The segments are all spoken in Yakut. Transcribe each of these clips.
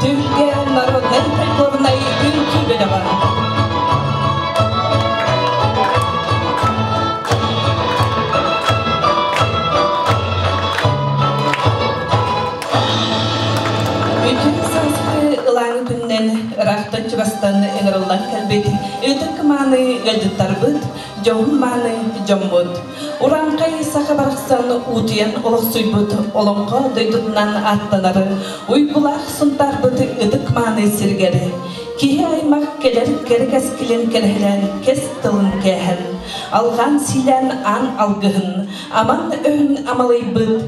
Түһүлгэ народнай фольклорнай үҥкүү бөлөҕө. Үтүө сааскы ылааҥы күнүнэн ыраахтан-чугастан ыҥырыллан кэлбит ытык мааны ыалдьыттарбыт, дьоһун-мааны дьоммут. Урааҥхай саха барахсан уутуйан олохсуйбут олоҥхо дойдутунан ааттанар уйгулаах Сунтаарбыт ытык-мааны сиригэр киһи аймах кэлэр кэрэ кэскилин кэрэһилээн кэс тылын кээһэн, алҕаан сиилээн аан алгыһын, аман өһүн амалыйбыт.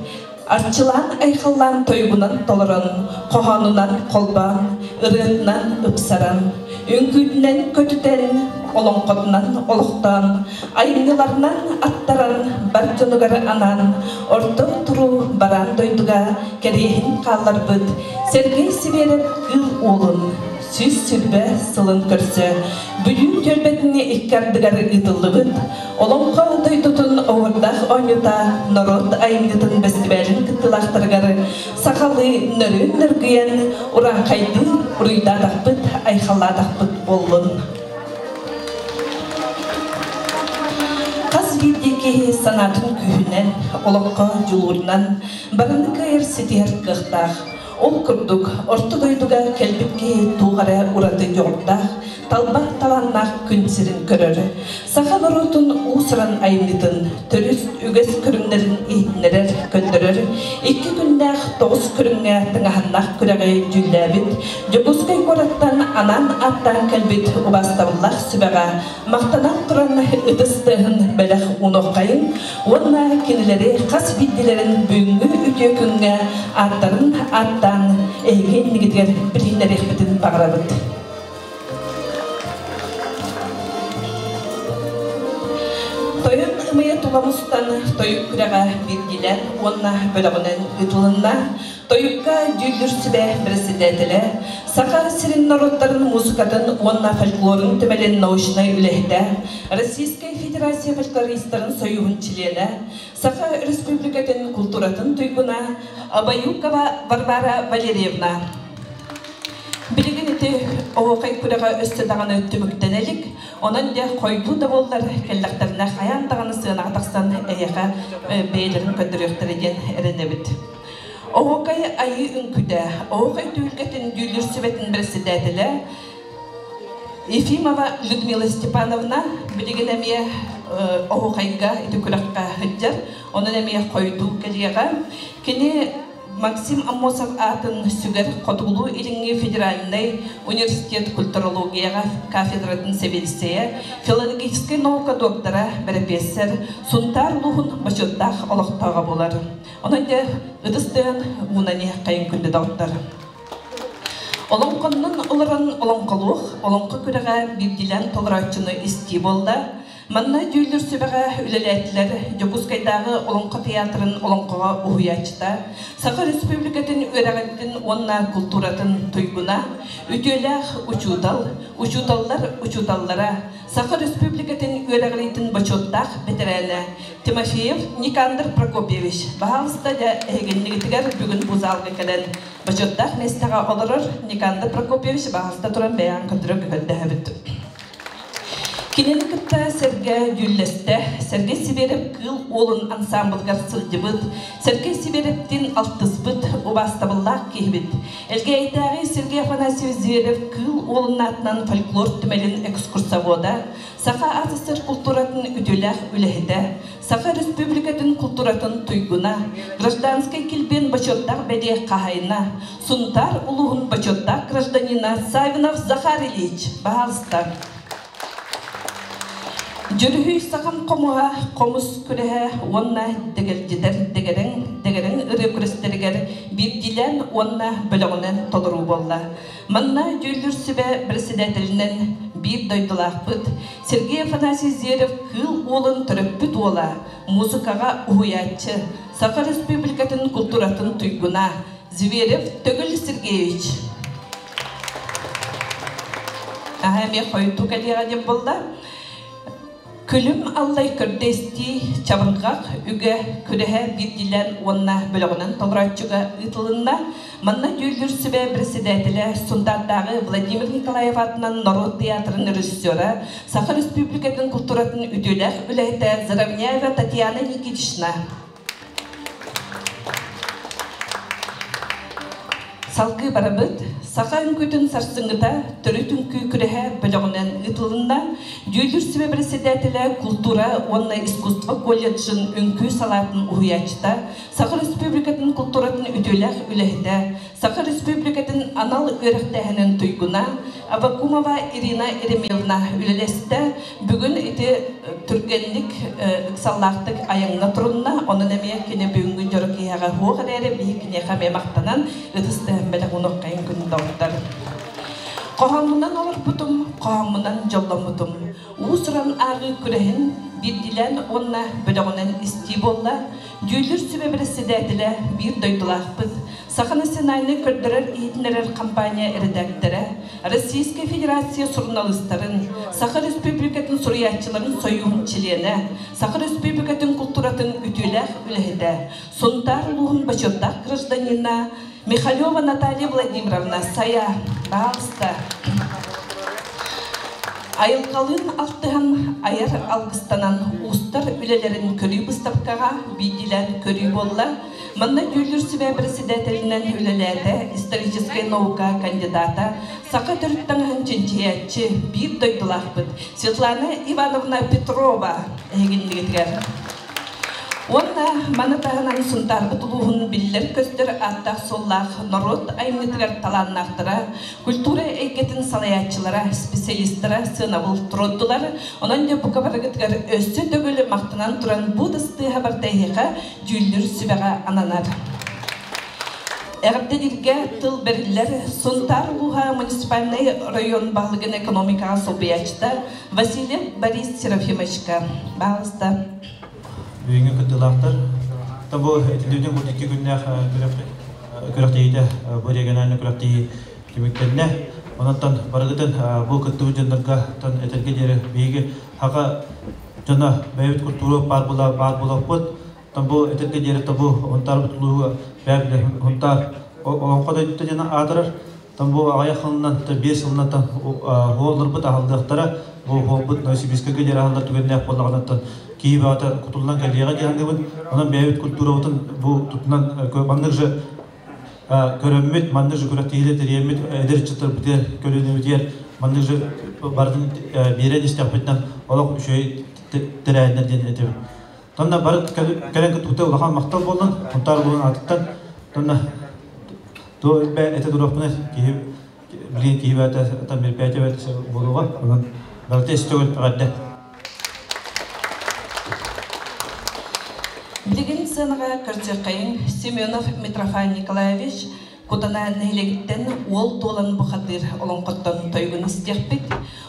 Арчылаан айхаллаан тойугунан толорон, хоһоонунан холбоон, ырыатынан ыпсаран, үҥкүүтүнэн көтүтэн, олоҥхотунан олохтоон, айымньыларынан аттаран бар дьонугар анаан орто туруу бараан дойдуга кэриэһин хаалларбыт Сергей Сибиэрэп Кыыл Уолун 120 сылын көрсө Бүлүү түөлбэтин икки ардыгар ыытыллыбыт Олоҥхо дойдутун оһуордаах оонньуута норуот айымньытын бэстибээлин кыттыылаахтарыгар сахалыы нөрүөн нөргүйэн урааҥхайдыы уруйдаатахпыт, айхаллаатахпыт буоллун. Хас биирдии киһи санаатын күүһүнэн, олоххо дьулуурунан барыны кыайар ситиһэр кыахтаах. Ол курдук, орто дойдуга кэлбит киһи туох эрэ ураты дьоҕурдаах, талба талааннаах күн сирин көрөр. Саха норуотун уус-уран айымньытын төрүт үгэс көрүҥнэрин иһитиннэрэр, көрдөрөр икки күннээх тоҕус көрүҥҥэ тыҥаһыннаах күрэҕи дьүүллээбит Дьокуускай куораттан анаан ааттаан кэлбит убаастабыллаах сүбэҕэ махтанан туран ытыс тыаһын бэлэх уунуоххайыҥ уонна кинилэри хас биирдиилэрин бүгүҥҥү үтүө күҥҥэ ааттарын ааттаан эһиги иннигитигэр билиһиннэриэхпитин баҕарабыт. Тойон ымыйа тула мустан тойук күрэҕэ биирдиилээн уонна бөлөҕүнэн ыытылынна. Тойукка дьүүллүүр сүбэ председателэ, Саха сирин норуоттарын музыкатын уонна фольклорун түмэлин научнай үлэһитэ, Российскай Федерация фольклористарын союһун чилиэнэ, Саха Республикатын култууратын туйгуна Абаюкова Варвара Валерьевна. Билигин ити оһуохай күрэҕэ өссө даҕаны түмүктэнэ илик. Онон дьэ хойдуу да буоллар кэллэхтэринэ хайаан даҕаны сыанаҕа тахсан эйиэхэ бэйэлэрин көрдөрүөхтэрэ диэн эрэнэбит. Оһуокай айыы үҥкүүтэ, оһуокай түһүлгэтин дьүүллүүр сүбэтин бэрэссэдээтэлэ Ефимова Людмила Степановна билигин эмиэ оһуохайга ити күрэххэ сылдьар, онон эмиэ хойдуу кэлиэҕэ. Кини Максим Аммосов аатын сүгэр Хотугулуу-Илиҥҥи федеральнай университет культурологияҕа кафедратын сэбиэдиссэйэ, филологическай наука доктора, бэрэпиэссэр, Сунтаар улууһун бочуоттаах олохтооҕо буолар. Онон дьэ ытыс тыаһын уунан иһэххэйин күндү доҕоттор. Олоҥхоннон олорон олоҥхолуох, олоҥхо күрэҕэ биирдиилээн толорооччуну истии буолла. Манна дьүүллүүр сүбэҕэ үлэлээтилэр Дьокуускайдааҕы Олоҥхо театрын олоҥхоҕо уһуйааччыта, Саха Республикатын үөрэҕиттин уонна култууратын туйгуна, үтүөлээх учуутал, учууталлар учууталлара, Саха Республикатын үөрэҕириитин бочуоттаах бэтэрээнэ Тимофеев Никандр Прокопьевич, баһаалыста дьэ эһигиннигитигэр бүгүн бу залга кэлэн бочуоттаах миэстэҕэ олорор Никандр Прокопьевич баһаалыста туран бэйэҕин көрдөрө көрдөһөбүт. Кинини кытта сэргэ дьүүллэстэ, Сергей Сибиэрэп Кыыл Уолун ансаамбылыгар сылдьыбыт, Сергей Сибиэрэптиин алтыспыт убаастабыллаах киһибит. Элгээйитээҕи Сергей Афанасьевич Зверев Кыыл Уолун аатынан фольклор түмэлин экскурсовода, Саха АССР култууратын үтүөлээх үлэһитэ, Саха Республикатын култууратын туйгуна, гражданскай килбиэн бочуоттаах бэлиэ хаһаайына, Сунтаар улууһун бочуоттаах гражданина Савинов Захар Ильич, баһаалыста. Дьүрүһүй сахам хомуһа, хомус күрэһэ уонна дэгэлдьитэр дэгэрэҥ, дэгэрэҥ ырыа күрэстэригэр биирдиилээн уонна бөлөҕүнэн толоруу буолла. Манна дьүүллүүр сүбэ председателинэн биир дойдулаахпыт Сергей Афанасьевич Зверев Кыыл Уолун төрөппүт уола, музыкаҕа уһуйааччы, Саха Республикатын култууратын туйгуна Зверев Төгүл Сергеевич. Аһа эмиэ хойутуу кэлиэҕэ диэн буолла. Күлүм аллай көрдө-истии чабырҕах үгэ күрэһэ биирдиилээн уонна бөлөҕүнэн толорооччуга ыытылынна. Манна дьүүллүүр сүбэ председателэ Сунтаардааҕы Владимир Николаев аатынан норуот театрын режиссера, Саха Республикатын култууратын үтүөлээх үлэһитэ Заровняева Татьяна Никитична. Салгыы барабыт. Саха үҥкүүтүн сарсыҥҥыта төрүт үҥкүү күрэһэ бөлөҕүнэн ыытылынна. Дьүүллүүр сүбэ председателэ култуура уонна искусство колледжын үҥкүү салаатын уһуйааччыта, Саха Республикатын култууратын үтүөлээх үлэһитэ, Саха Республикатын анал үөрэхтээһинин туйгуна Аввакумова Ирина Еремеевна үлэлэстэ. Бүгүн ити түргэнник, ыксаллаахтык айаҥҥа турунна. Онон эмиэ кини бүгүҥҥү дьоро киһи. киһиэхэ суох эрээри, биһиги киниэхэ эмиэ махтанан, ытыс тыаһын бэлэх уунуоххайын күн доҕоттор. Хоһооммунан олорбутум, хоһооммунан дьолломмутум. Уус-уран ааҕыы күрэһин биирдиилээн уонна бөлөҕүнэн истии буолла. Дьүүллүүр сүбэ бэрэссэдээтэлэ биир дойдулаахпыт, Саха национальнай көрдөрөр-иһитиннэрэр компания эрэдээктэрэ, Российскай Федерация суруналыыстарын, Саха Республикатын суруйааччыларын сойууһун чилиэнэ, Саха Республикатын култууратын үтүөлээх үлэһитэ, Сунтаар улууһун бочуоттаах гражданина Михалева Наталья Владимировна Сайа, баалыста. Айылҕалыын алтыһан, айар алгыстанан уустар үлэлэрин көрүү быыстапкаҕа биирдиилээн көрүү буолла. Манна дьүүллүүр сүбэ председателинэн үлэлээтэ историческай наука кандидата, саха төрүт таҥаһын чинчийээччи, биир дойдулаахпыт Светлана Ивановна Петрова эһигиннигитигэр. Уонна маны таһынан Сунтаарбыт улууһун биллэр-көстөр ааттаах-суоллаах норуот айымньытыгар талааннаахтара, культура эйгэтин салайааччылара, специалистара сыанабыл туруордулар. Онон дьэ бука барыгытыгар өссө төгүл махтанан туран бу тыстыыһа барда эһиэхэ дьүүллүүр сүбэҕэ ананар. Эҕэрдэлииргэ тыл бэриллэр Сунтаар улууһа муниципальнай район баһылыгын экономикаҕа солбуйааччыта Васильев Борис Серафимовичка. Баалыста. Бүгүҥҥү кыттыылаахтар бу этиллибитин курдук 2 күннээх күрэхтэһиитэ бу региональнай күрэхтэһии түмүктэннэ. Онон барыгытын бу кыттыбыт дьоннорго этэргэ диэри биһиги хака дьоно бэйэбит культура баар була баар буолуохпут. Бу этэргэ диэри бу Хунтаарбыт улууһуга бэйэбит Хунтаар олоҥхо дойдута диэн аатырар. Бу аҕыйах сылынан, 5 сылынан хооллорбут аһыллыахтара. Бу хоолбут Новосибирскайга диэри аһыллар түгэннээх буоллаҕына киһи баҕата кутуллан кэлиэҕэ диэн саныыбын. Онон бэйэбит культурабытын бу тутунан маннык же көрөммүт, маннык же күрэхтэһиилэр тэрийэммит эдэр ыччаттарбытыгар, көлүөнэбитигэр маннык же барытын биэрэн истэхпитинэн олох үчүгэй тэрээһиннэр диэн этэбин. Тонна бары кэлэн кыттыбыта улахан махтал буоллун, Хунтаар улууһун аатыттан. Тонна туо этэ туруохпуна киһи билигин киһи бэйэтэ там мероприятие бэйэтэ буолуоҕа. Онон барыта истэгэл эҕэрдэ. Билигин сыанаҕа көрсүөххэйиҥ Семенов Митрофан Николаевич Кутана нэһилиэгиттэн уол туолан бухатыыр олоҥхоттон тойугун истиэхпит.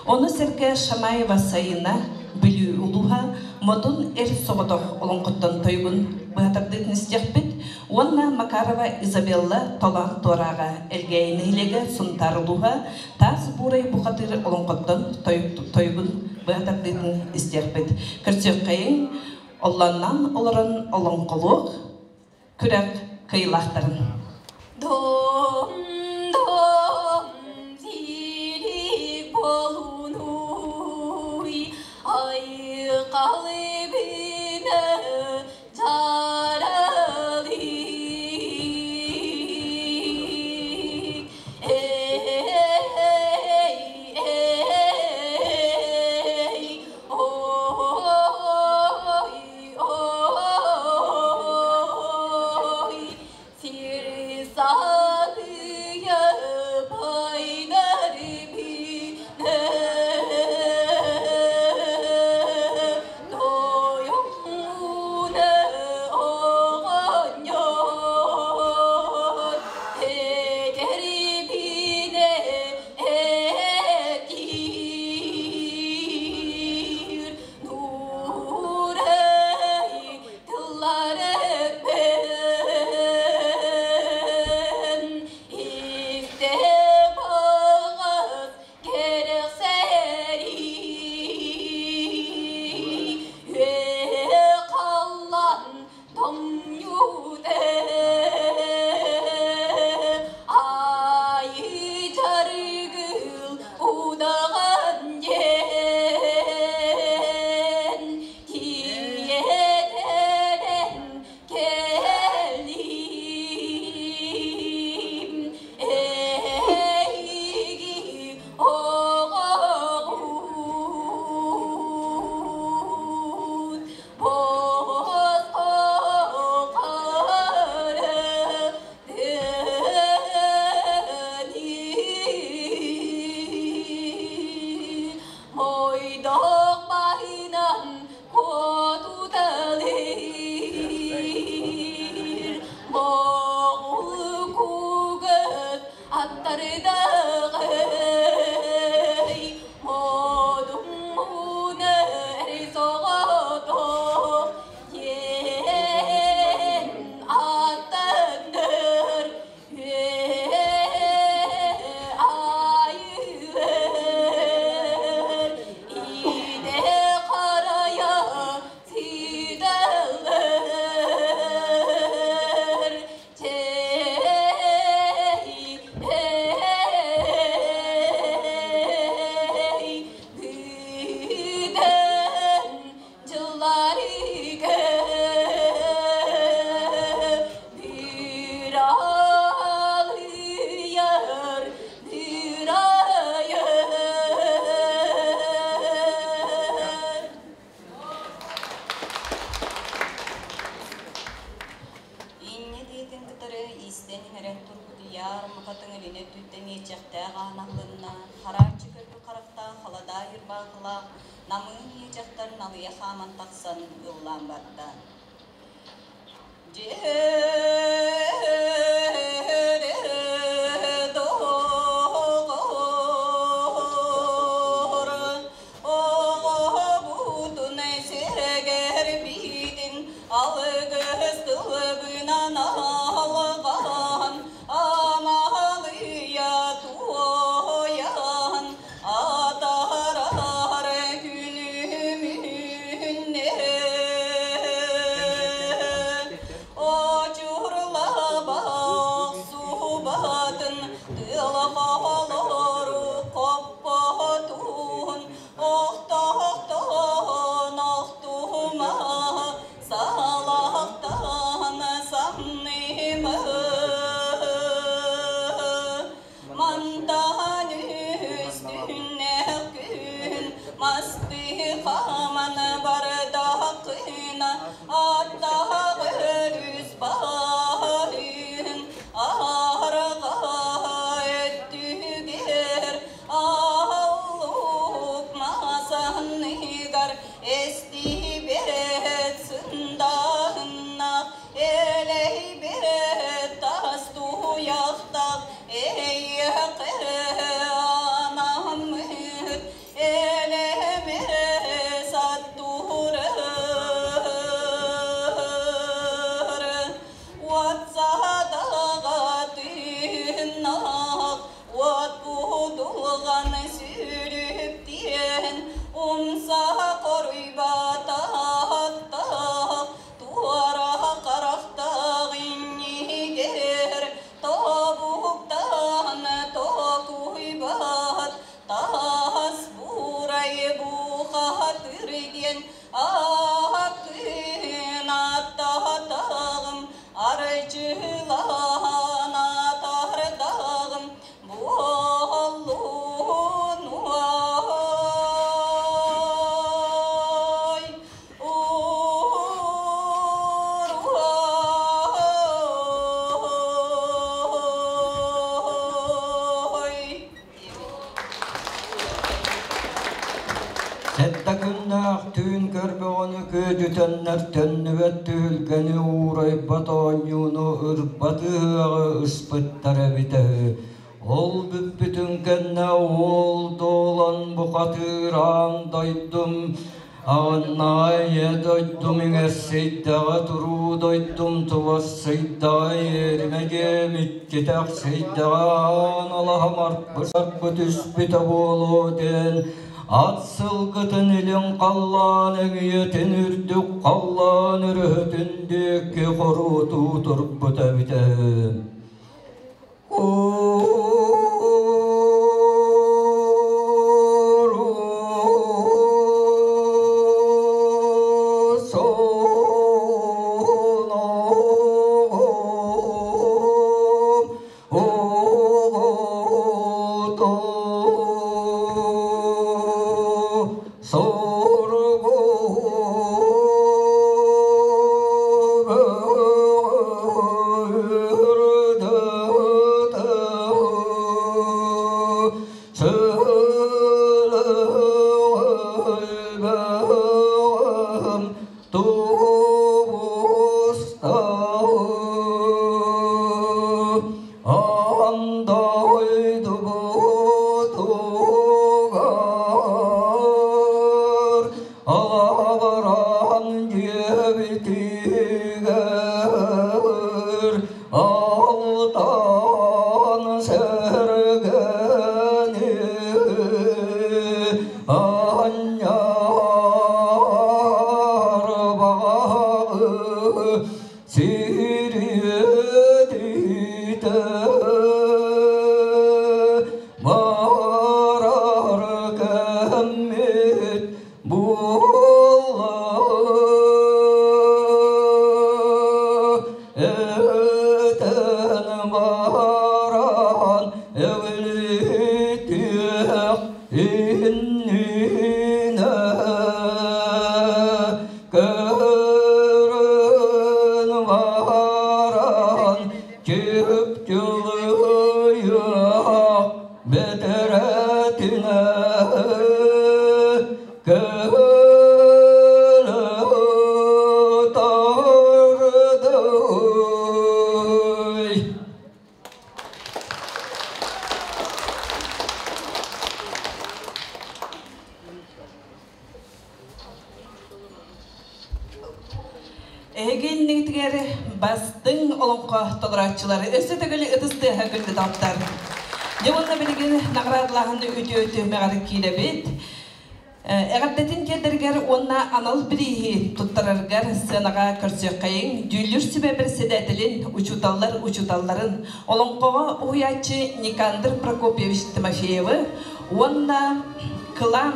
Ону сэргэ Шамаева Сайына Бүлүү улууһа Модун эр соҕотох олоҥхоттон тойугун быһатардыытын истиэхпит. Уонна Макарова Изабелла Толоон Туорааҕа Элгээйи нэһилиэгэ Сунтаар улууһа Таас Буурай бухатыыр олоҥхоттон тойугун быһатардыытын истиэхпит. Көрсүөххэйиҥ, оллоннон олорон олоҥхолуох күрэх кыайыылаахтарын. Дом, дом, зирик болунуй, айқалы бине жаралик. Эй, эй, ой, ой, сир саҕыйа байнар бине тойоҥҥуна оҕонньор этэрбине этиир нуурай тылларыппын истэ баҕас кэрэхсэрий үө халлан тоҥньуте айы жарыгыл удаҕан диэн тиэтэрэн кэллим эһиги оҕоҕут босхо. Истэн иҥэрэн турбут ыйаар мукатын илин өттүттэн иэччэхтээх аан аһылынна, харааччы көрбүт харахтаах халадаай ырбаахылаах намыын ийэ дьахтар налыйа хааман тахсан ыллаан барда. Дьиэ доҕор, оҕобутун сэгэрбитин алгыс тылбынан алҕаан, амалыйа туойан, атаарар күнүмүннэ. Очурлабах субатын тыала холору хоппотун, охтохтон охтума салахтан самныма. Мантан үстүннэх күн масты хаман бардақына аттағы өрүс баһын арға өттүгер аллук масанныгар эстибет сындаһынна элейбет тас туяхтах эйэкэ анаммыт элеме саттурар уотсадаҕатыннах уот будулган сүрүптиэн умса хоруйбататтах туора харахтах иннигэр тобуктан токуйбат тас бурай бухатыр диэн акын аттатағым арчылан атардағым буоллун ой уруой. Сэттэ күннээх түүн көрбөҕөнү күөдүтэннэр төннүбэт түһүлгэни уурайбат оонньууну ырбат ыһыаҕы ыспыттар эбитэ үһү. Ол бүппүтүн кэннэ уол дуолан бухатыыраан дойдум аҕыннаҕай дойдум иҥэрсийдэҕэ туруу дойдум тулассыйдаҕа иэримэ дьиэм иччитэхсийдэҕэ аан алаһам арбы түспүтэ буолуо диэн ат сылгытын илин халлаан өҥүйэтин үрдүк халлаан өрөһөтүн диэки хоруутуу турбута эбитэ. Алтан сэргэни анньар баҕаҕы сириэдитэ барар кэммит буолла этэн баран эҕилитиэх иннинэ көрөн баран. Эгиннигитигэр бастыҥ олоҥхо толорооччулары өссө төгүл ытыс тыаһа күндү доҕоттор. Дьэ уонна билигин наҕараадалааһын үтүө түһүмэҕэр киирэбит. Эҕэрдэтин тиэрдэригэр уонна анал бирииһи туттарарыгар сыанаҕа көрсүөххэйиҥ дьүүллүүр сүбэ председателин, учууталлар учууталларын, олоҥхоҕо уһуйааччы Никандр Прокопьевич Тимофеевы уонна Кылаан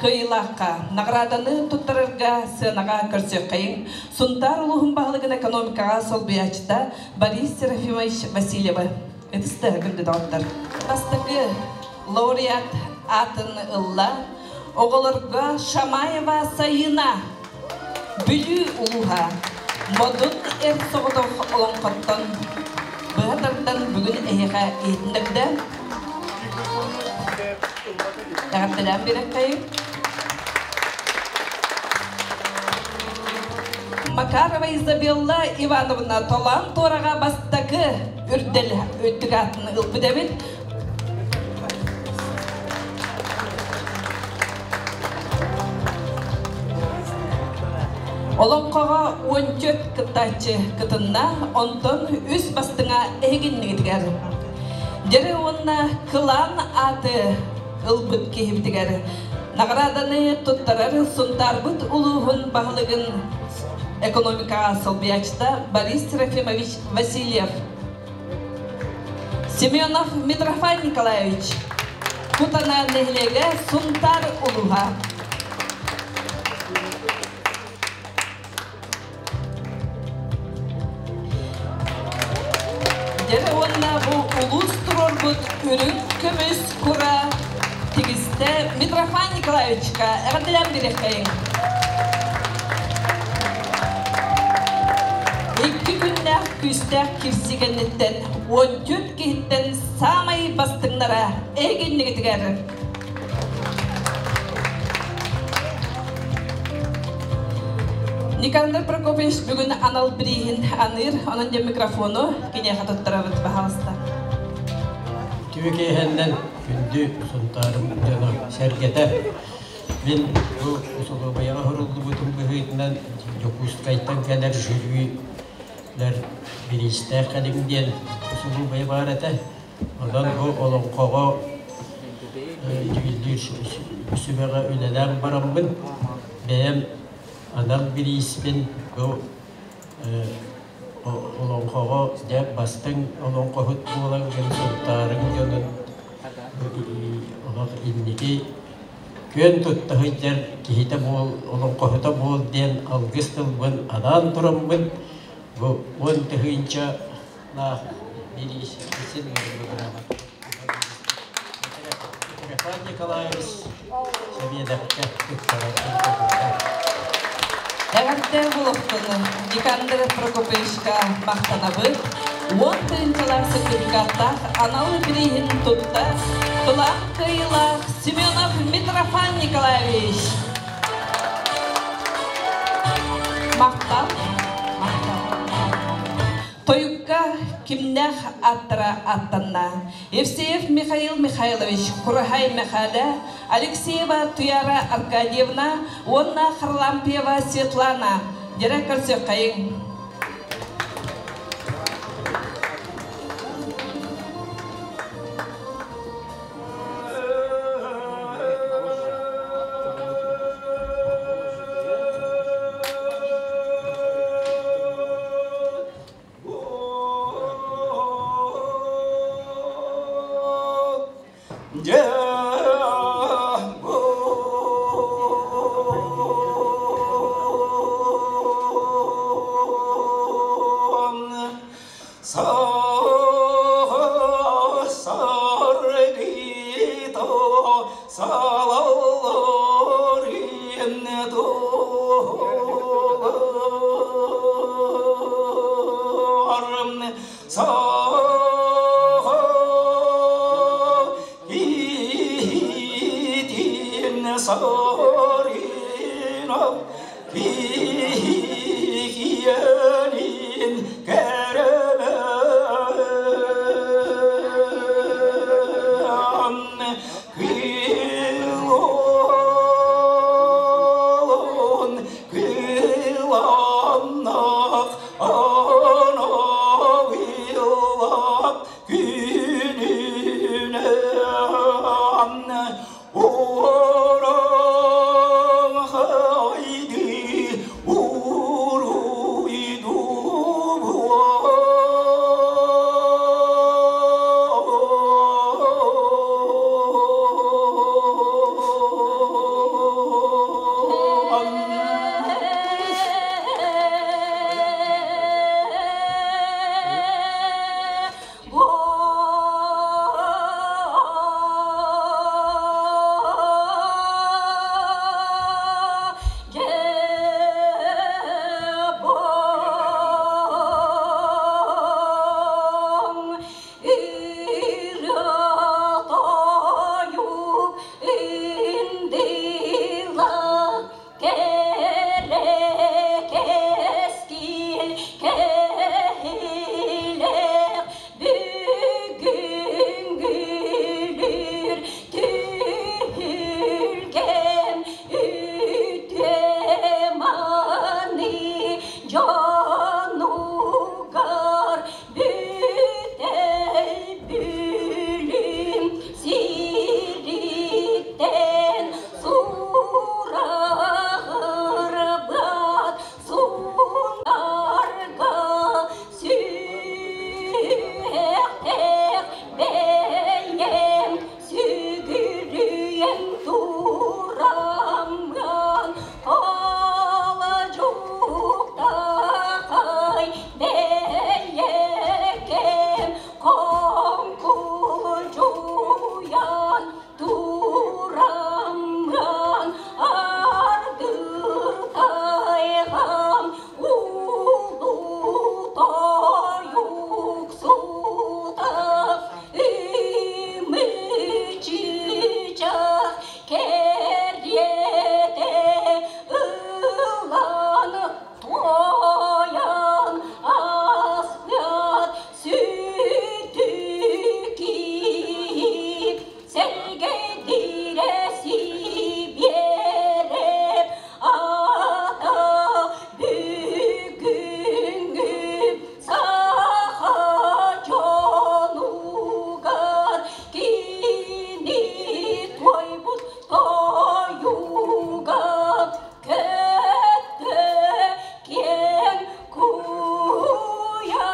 кыайыылаахха наҕарааданы туттарарга сыанаҕа көрсүөххэйиҥ Сунтаар улууһун баһылыгын экономикаҕа солбуйааччыта Борис Серафимович Васильевы. Ытыс тыаһа күндү доҕоттор. Бастакы лауреат аатын ылла оҕолорго Шамаева Сайына, Бүлүү улууһа, Модун эр соҕотох олоҥхоттон быһа тардан бүгүн эһиэхэ иһитиннэрдэ. Эҕэрдэлээн биэрэххэйиҥ. Макарова Изабелла Ивановна Толоон туораҕа бастакы үрдэл үрдүк аатын ылбыт эбит. Олоҥхоҕо 14 кыттааччы кытынна, онтон үс бастыҥа эһигиннигитигэр. Дьэрэ уонна кылаан ааты ылбыт киһибитигэр наҕарааданы туттарар Сунтаарбыт улууһун баһылыгын экономикаҕа солбуйааччыта Борис Трофимович Васильев. Семенов Митрофан Николаевич, Кутана нэһилиэгэ Сунтаар улууһа. Дьэ уонна бу улуус туруорбут үрүҥ көмүс кура тигистэ Митрофан Николаевичка эҕэрдэлээн биэриэххэйиҥ. Икки күннээх күүстээх кирси кэнниттэн 14 киһиттэн саамай бастыҥнара эһигиннигитигэр. Никандр Прокопьевич бүгүн анал бирииһин аныыр, онон дьэ микрофону киниэхэ туттарабыт, баһаалыста. Түбүкэһэннэн күндү Сунтаарым дьоно сэргэтэ. Мин бу усулуобуйаҕа суруллубутум быһыытынан Дьокуускайтан кэлэр жюрилэр бириистээх кэлиҥ диэн усулуобуйа баар этэ. Онон бу олоҥхоҕо дьүүллүүр сүбэҕэ үлэлээн бараммын, бэйэм анал бирииспин бу олоҥхоҕо дьэ бастыҥ олоҥхоһут буолан Сунтаарыҥ дьонун олох инники күөн тутта сылдьар киһитэ буол, олоҥхоһута буол диэн алгыс тылбын анаан тураммын бу 10 тыһыынча лаах бириисин Митрофан Николаевич Сэбиэдэпкэ туттарар. Эҕэрдэ буолуохтун, Никандр Прокопьевичка махтанабыт. 10 тыһыынчалаах сертификаттаах анал бирииһин тутта Кылаан кыайыылаах Семенов Митрофан Николаевич. Махтал. Тойукка кимнээх ааттара аттанна. Евсеев Михаил Михайлович, Кураһай Михаля, Алексеева Туяра Аркадьевна уонна Харлампьева Светлана. Дьэрэ көрсүөххэйиҥ. Саргы. Кэһилэх бүгүҥҥүлүр түһүлгэм үтүө маны дьонугар бүтэй бүлүм сириттэн сураҕырбат Сунарга сүһүөхтээх бэйэм сүгүрүйэн тураммын Холадьуктахай бэйэкэм хоҥкулдьуйан тураммын ардыр тайҕам улуу тойуксутах ымычычах кэриэтэ ылан туойан аспыт сүтүк сэргэдиирэ сибиэрэп ата бүгүҥҥү саха дьонугар кини туойбут тойуга көттө киэҥ куйаарга.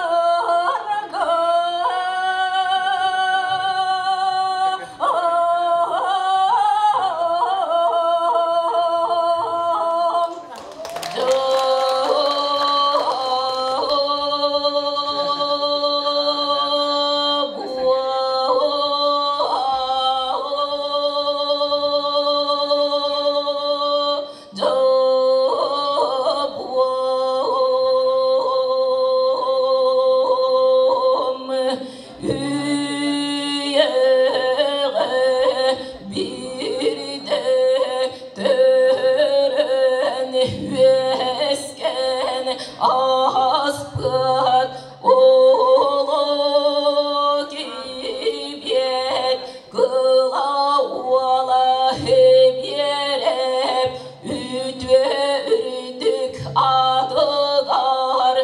Биирдэ төрөн үөскэн ааспыт улуу кибиэт кыла уола биэрэп үтүө үрдүк атыгар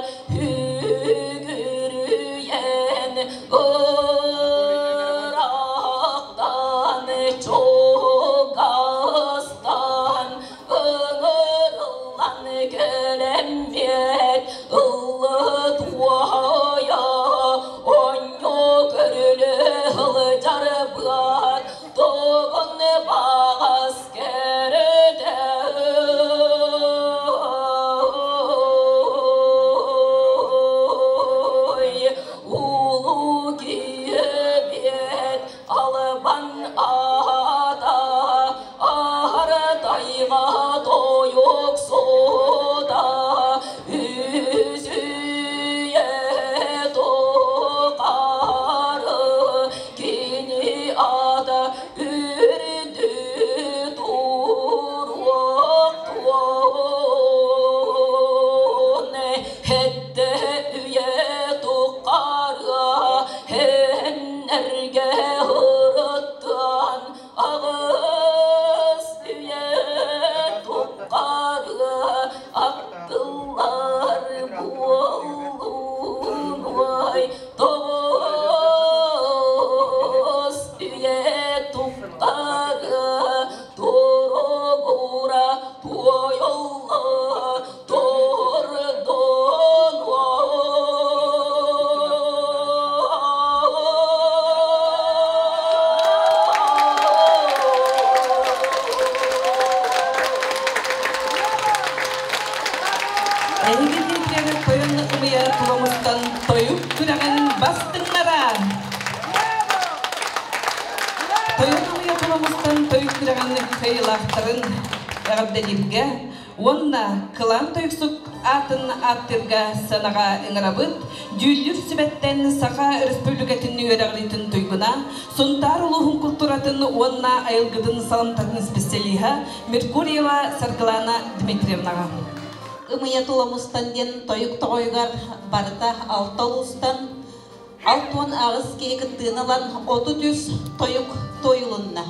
үгүрүйэн ыраахтан чугастан ыҥырыллан кэлэммиэт ыллыт уойа онньу көрүлү сылдьарбыат тугун баҕас кэрэтэ улуу киһибиэт албан аата аһар тайҕа тойуксута үсүйэ тухары кини аата үрдү туруохтуон хэттэ үйэ тухары хэннэргэ ырыттан аҕыс үйэ тухары аттылар буоллунуай тоҕус үйэ тухары туругура туойулла Эһиги Дмитриевы тойон ымыйа туламыттан тойук күрэҕин бастыҥнара! Тойон ымыйа туламыттан тойук күрэҕин кыайыылаахтарын эҕэрдэлииргэ уонна кылаан тойуксук аатын ааттыырга сыанаҕа ыҥырабыт дьүүллүүр сүбэттэн Саха Өрөспүүбүлүкэтин үөрэҕириитин туйгуна, Сунтаар улууһун култууратын уонна айылгытын саламтатын специалиһа Меркурьева Саргылана Дмитриевнаҕа. Ымыйа тула мустан диэн тойук тоҕойугар барыта алта улуустан 68 киһи кыттыыны ылан 33 тойук туойулунна.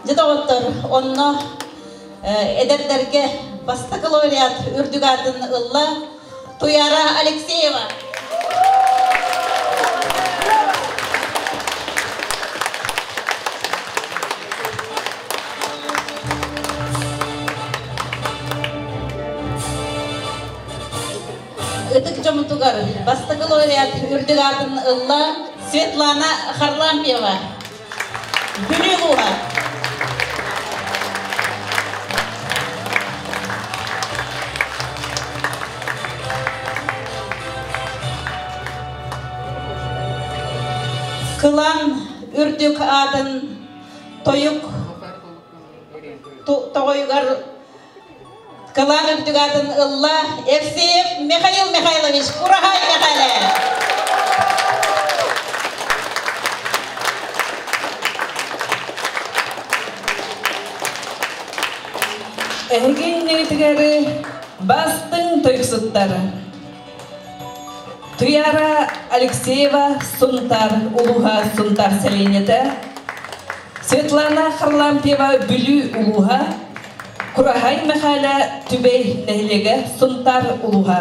Дьэ доҕоттор, онно эдэрдэргэ бастакы лауреат үрдүк аатын ылла Туяра Алексеева. Ытык дьомутугар бастакы лауреат үрдүк аатын ылла Светлана Харлампьева. Бүлүү улууһа. Кылан үрдүк аатын тойук тоҕойугар Кылаан үрдүк аатын ылла Евсеев Михаил Михайлович Кураһай Михайле. Эһиги иннигитигэр бастыҥ тойуксуттар Туяра Алексеева Сунтар улууһа Сунтар сэлиэнньэтэ Светлана Харлампьева Бүлүү улууһа Кураһай Мэхээлэ Түбэй нэһилиэгэ Сунтаар улууһа.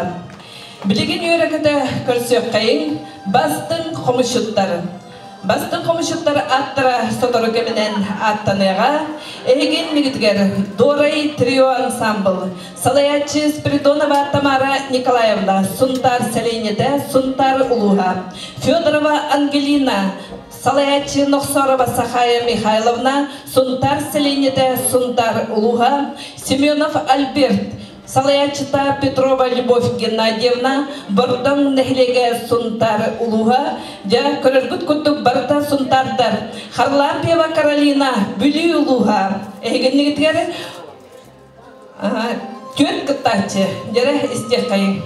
Билигин үөрэ-көтө көрсүөххэйиҥ бастыҥ хомусчуттар. Бастыҥ хомусчуттар ааттара сотору кэминэн ааттаныаҕа. Эһигин мигитигэр Дуорай трио ансамбл салайааччы Спиридонова Тамара Николаевна Сунтаар сэлиэнньэтэ Сунтаар улууһа Федорова Ангелина Салайааччы Нохсорова Сахая Михайловна, Сунтаар сэлиэнньэтэ Сунтаар улууһа, Семенов Альберт, салайааччыта Петрова Любовь Геннадьевна, Бордоҥ нэһилиэгэ Сунтаар улууһа, дьэ, көрөргүт курдук барыта сунтаардар, Харлампьева Каролина, Бүлүү улууһа. Эһигиннигитигэр түөрт кыттааччы, дьэрэ истиэххэйиҥ.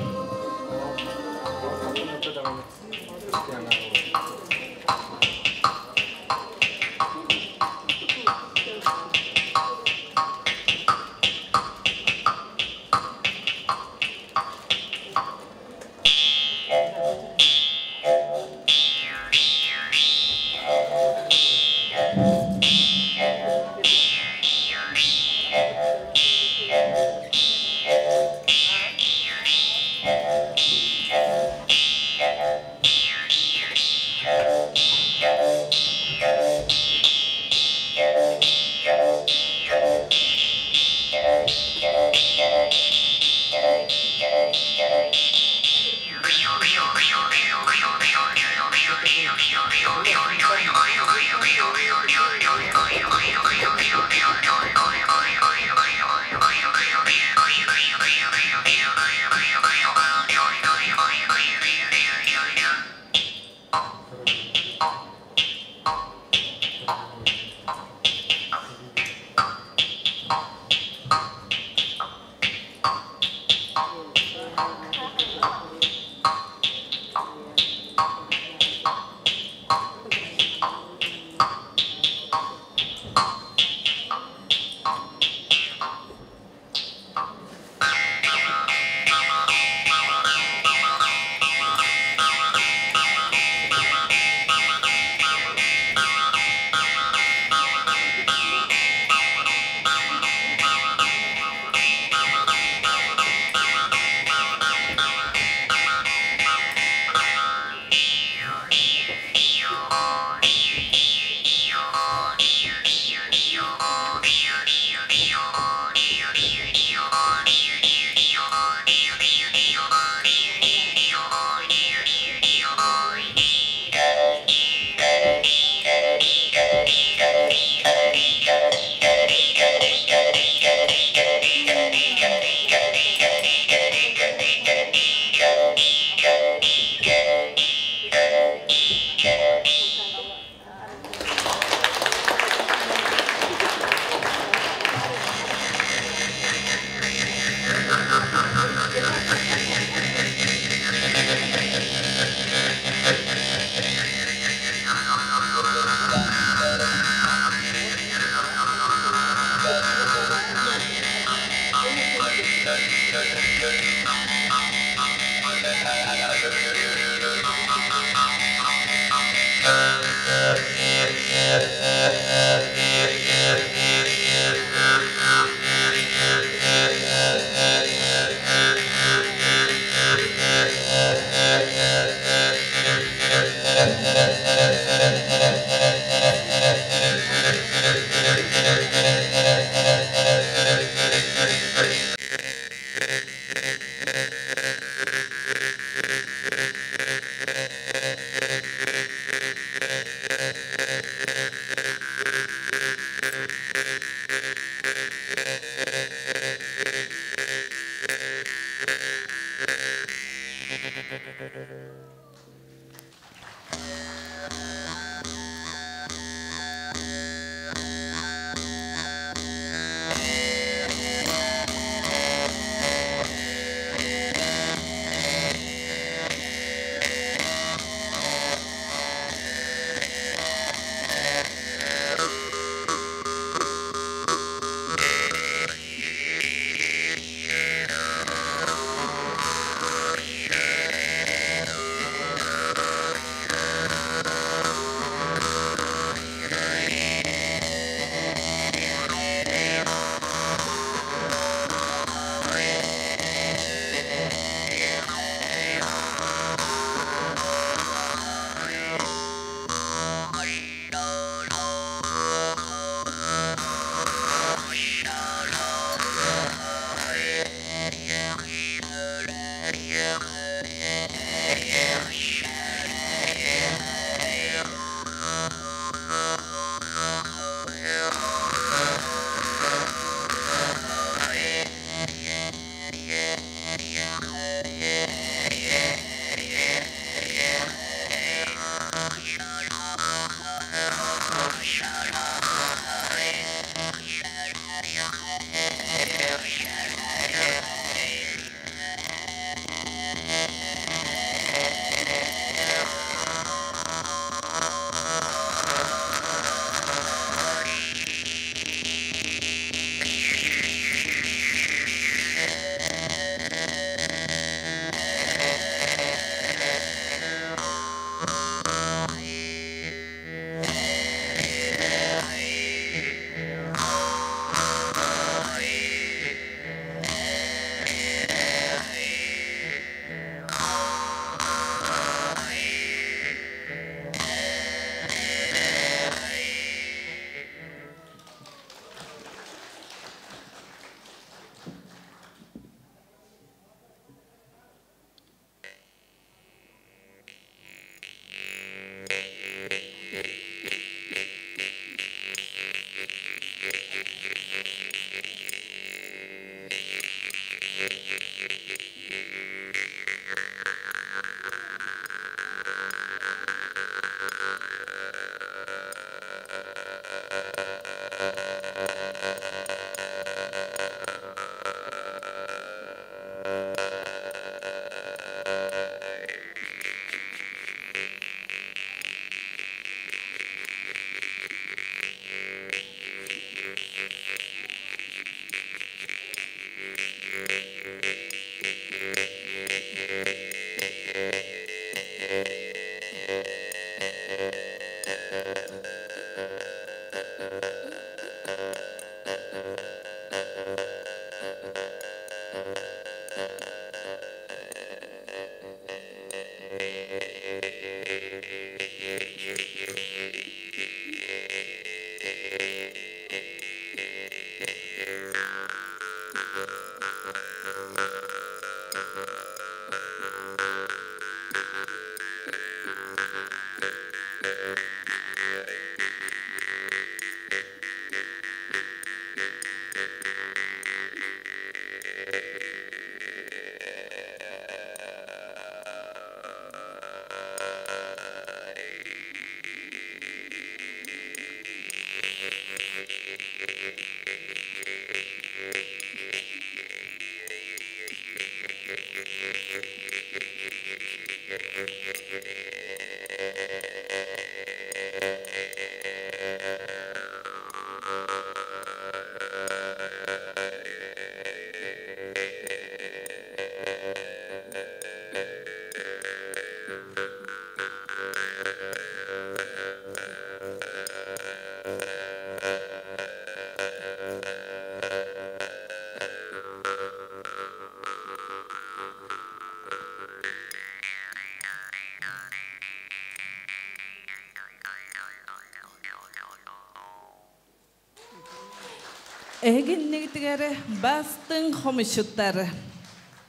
Эһигиннигитигэр бастыҥ хомусчуттар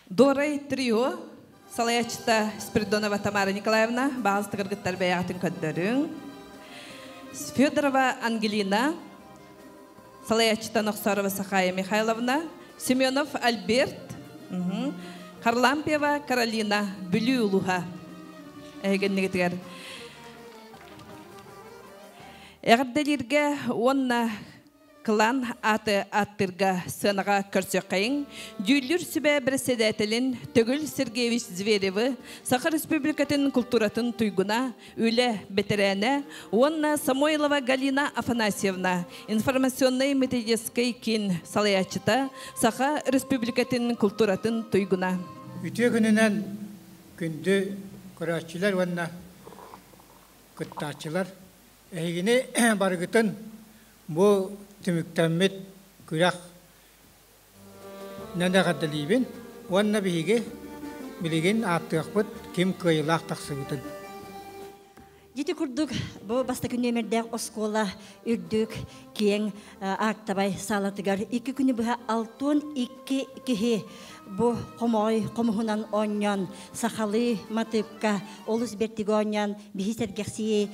Дорай трио салайааччыта Спиридонова Тамара Николаевна баҕас кыргыттар бэйэҕитин көрдөрүҥ. Федорова Ангелина салайааччыта Нохсорова Сахая Михайловна, Семенов Альберт, Харлампьева Каролина, Бүлүү улууһа. Эһигиннигитигэр Эҕэрдэлииргэ уонна Кылаан ааты ааттыырга сыанаҕа көрсүөххэйиҥ. Дьүүллүүр сүбэ бэрэссэдээтэлин Төгүл Сергеевич Зверевы, Саха Республикатын култууратын туйгуна, үлэ бэтэрээнэ уонна Самойлова Галина Афанасьевна, информационнай методическай киин салайааччыта, Саха Республикатын култууратын туйгуна. Үтүө күнүнэн күндү көрөөччүлэр уонна кыттааччылар! Эһигини барыгытын бу түмүктэммит күрэх эҕэрдэлиибин уонна биһиги билигин ааттыахпыт ким кыайыылаах тахсыбытын. Дьити курдук бу бастакы нүөмэрдээх оскуола үрдүк киэҥ аактабай саалатыгар икки күнү быһа 62 киһи бу хомоҕой хомуһунан оонньоон сахалыы матыыпка олус бэртик оонньоон биһи сэргэхсийи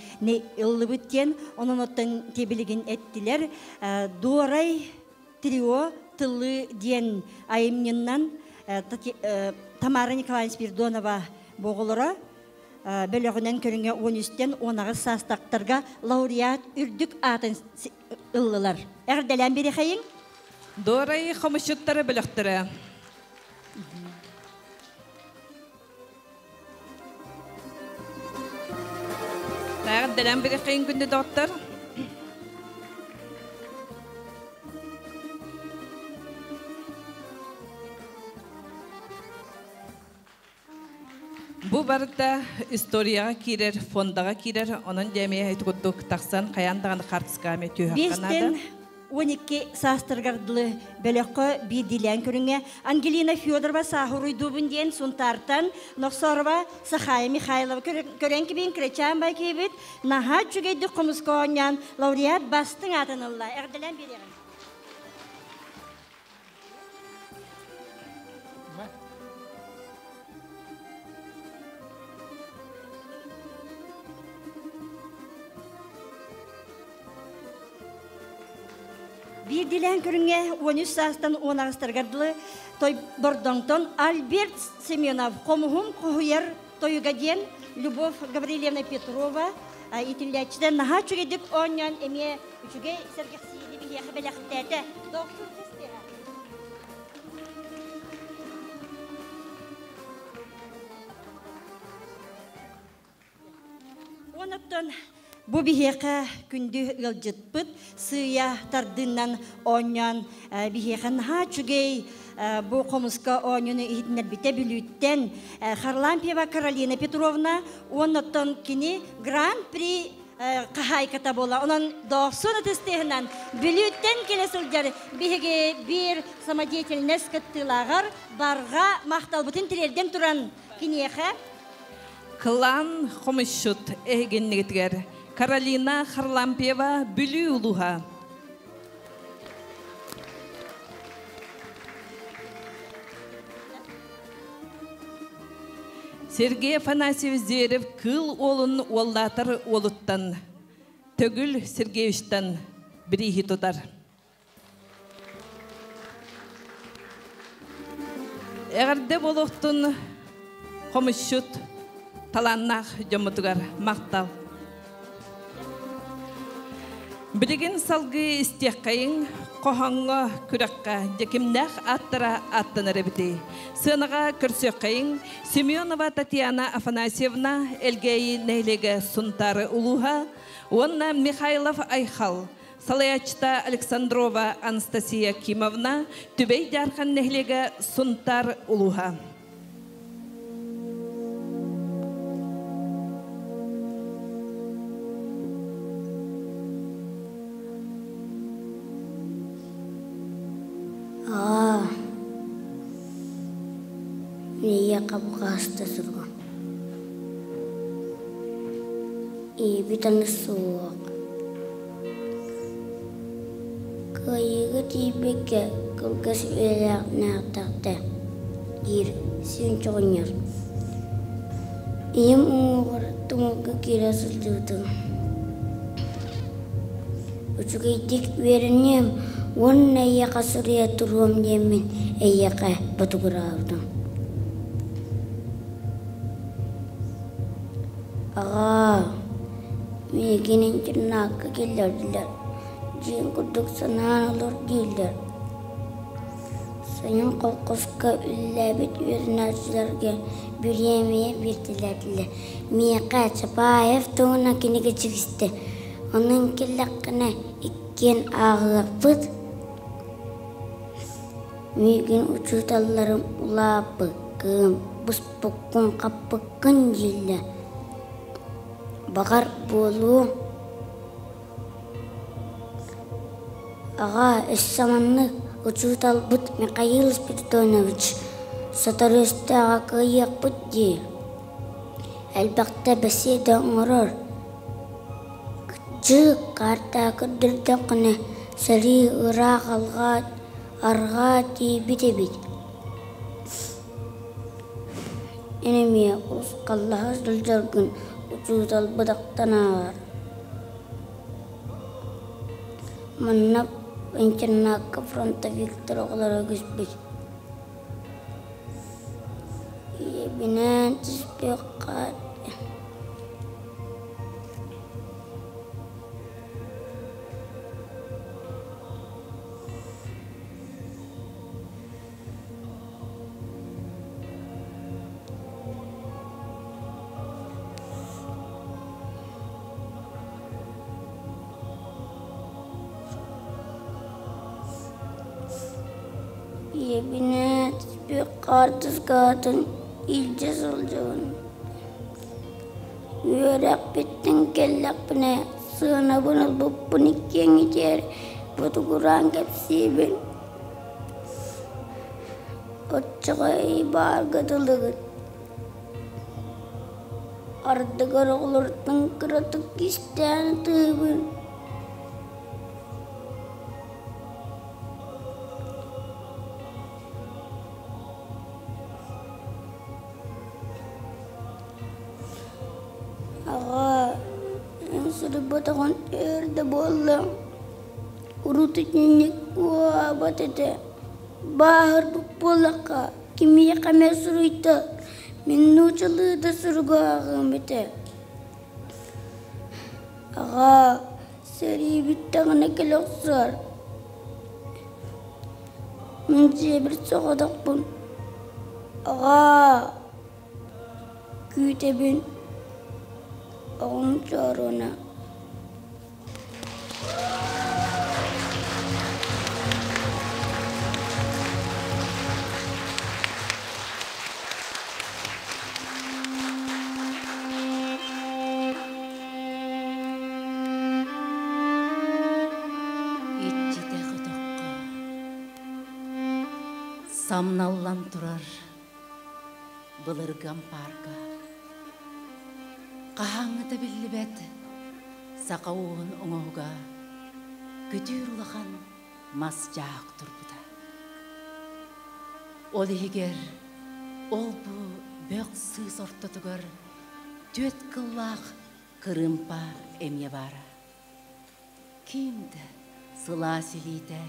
ыллыбыт диэн онон оттон тиэбилигин эттилэр Дуорай трио тыллыы диэн айымньыннан Тамара Николаевна Спиридонова боҕолоро бөлөҕүнэн көрүҥэ 13-тэн 18 саастаахтарга лауреат үрдүк аатын ыллылар. Эҕэрдэлээн бириэхэйиҥ. Дуорай хомусчуттара бөлөхтөрө. Эҕэрдэлээн бириэхэйиҥ күндү доҕоттор. Бу барыта историяҕа киирэр, фондаҕа киирэр, онон дьэ ити курдук тахсан хайаан даҕаны хаартыскаҕа түһүөххэ наада. Биэстэн 12 саастарыгар дылы бөлөххө биирдиилээн көрүҥҥэ Ангелина Федорова сааһыруйдуубун диэн Сунтаартан Нохсорова Сахая Михайлова көрөн кибин кырачаан бай киһибит наһаа үчүгэйдик хомуска оонньоон лауреат бастыҥ аатын ылла. Эҕэрдэлээн биэриэҕиҥ. Биирдилээн көрүҥҥэ 13 саастан 18-тарыгар дылы той Бордоҥтон Альберт Семенов хомуһум хоһуйар тойуга диэн Любовь Гаврильевна Петрова итиллээччитэ наһаа үчүгэйдик оонньоон эмиэ үчүгэй сэргэхсийиини биһиэхэ бэлэхтээтэ. Дохсун тестиэҕэ. Онуттан бу биһиэхэ күндү ыалдьыппыт сыыйа тардыынан оонньоон биһиэхэ наһаа үчүгэй бу хомуска оонньууну иһитиннэрбитэ Бүлүүттэн Харлампьева Каролина Петровна уоннаттан кини Гран-при хаһаайката буола. Онон дохсун ытыстыһынан Бүлүүттэн кэлэ сылдьар биһиги биир самодеятельность кыттыылааҕар барҕа махталбытын тириэрдэн туран киниэхэ Кылаан хомусчут эһигиннигитигэр Каролина Харлампьева Бүлүү улууһа. Сергей Афанасьевич Зверев кыыл уолун уоллаатар уолуттан Төгүл Сергеевичтан бирииһи тутар. Эҕэрдэ буолуохтун хомусчут талааннаах дьоммутугар махтал. Билигин салгыы истиэххэйиҥ хоһооҥҥо күрэххэ дьэкимнээх ааттара ааттанар эбитий. Сыанаҕа көрсүөххэйиҥ Семенова Татьяна Афанасьевна Элгээйи нэһилиэгэ Сунтаары улууһа уонна Михайлов Айхал салайааччыта Александрова Анастасия Кимовна Түбэй Дьаархан нэһилиэгэ Сунтаар улууһа. Аа, миэхэ букаста суругун. Ийэбит аны суох. Кыайыыга тиийбэккэ кылгас үйэлээхтэ диир сиэн оҕонньор. Ийэм уҥуоҕар тумулга киирэ сылдьыбытым. Үчүгэйдик үөрэниэм уонна эйиэхэ суруйа туруом диэммин эйиэхэ ботугураабытым. Аҕаа, миигин интернакка киллэрдилэр, дьиэҥ курдук санаан олор дииллэр. Сайын колхозка үлэлээбит үөрэнээччилэргэ бириэмийэ биэртэлээтилэр. Миэхэ Чапаев туһунан кинигэ тигистэ, онон кэллэххинэ иккиэн ааҕыахпыт. Миигин учууталларым улааппыккын, буспуккун-хаппыккын дииллэр. Баҕар, буолуо. Аҕаа, өссө маннык учууталбыт Михаил Спиридонович сотору өстөөҕө кыайыахпыт дии. Элбэхтэ бэсиэдэ оҥорор. Кырдьык, каартаҕа көрдөрдөххүнэ, сэрии ыраах алҕаа арҕаа тиийбит эбит. Эн эмиэ урусхаллаһа сылдьаргын учууталбыт ахтан ааҕар. Манна интернакка фронтовиктар оҕолоро үгүспүт. Ийэбинээн түспүөххэ Ийэбинээн түспүт хаартыскатын илдьэ сылдьабын. Үөрэхпиттэн кэллэхпинэ сыанабын ылбыппын иккиэн итиэр ботугураан кэпсиибин. Оччоҕо ый баарга дылыгыт. Ардыгар оҕолортон кыратык кистээн ытыыбын. Аҕаа, эн суруйбатаҕын өр да буолла. Урут итинник уһаабат этэ. Бааһырбыт буоллахха, кимиэхэ эмэ суруйда, мин нууччалыы да суругу ааҕыам этэ. Аҕаа, сэрии бүттэҕинэ кэлэ охсор. Мин дьиэбэр соҕотохпун. Аҕаа, күүтэбин. Оҕом чооруона. Иччитэх өтөххө самналлан турар былыргы ампаарга хаһааҥҥыта биллибэт саха ууһун оҥоһуга күтүүр улахан мас дьаах турбута. Ол иһигэр ол-бу бөх сыыс ортотугар түөрт кыллаах кырыымпа эмиэ баара. Ким да сылаас илиитэ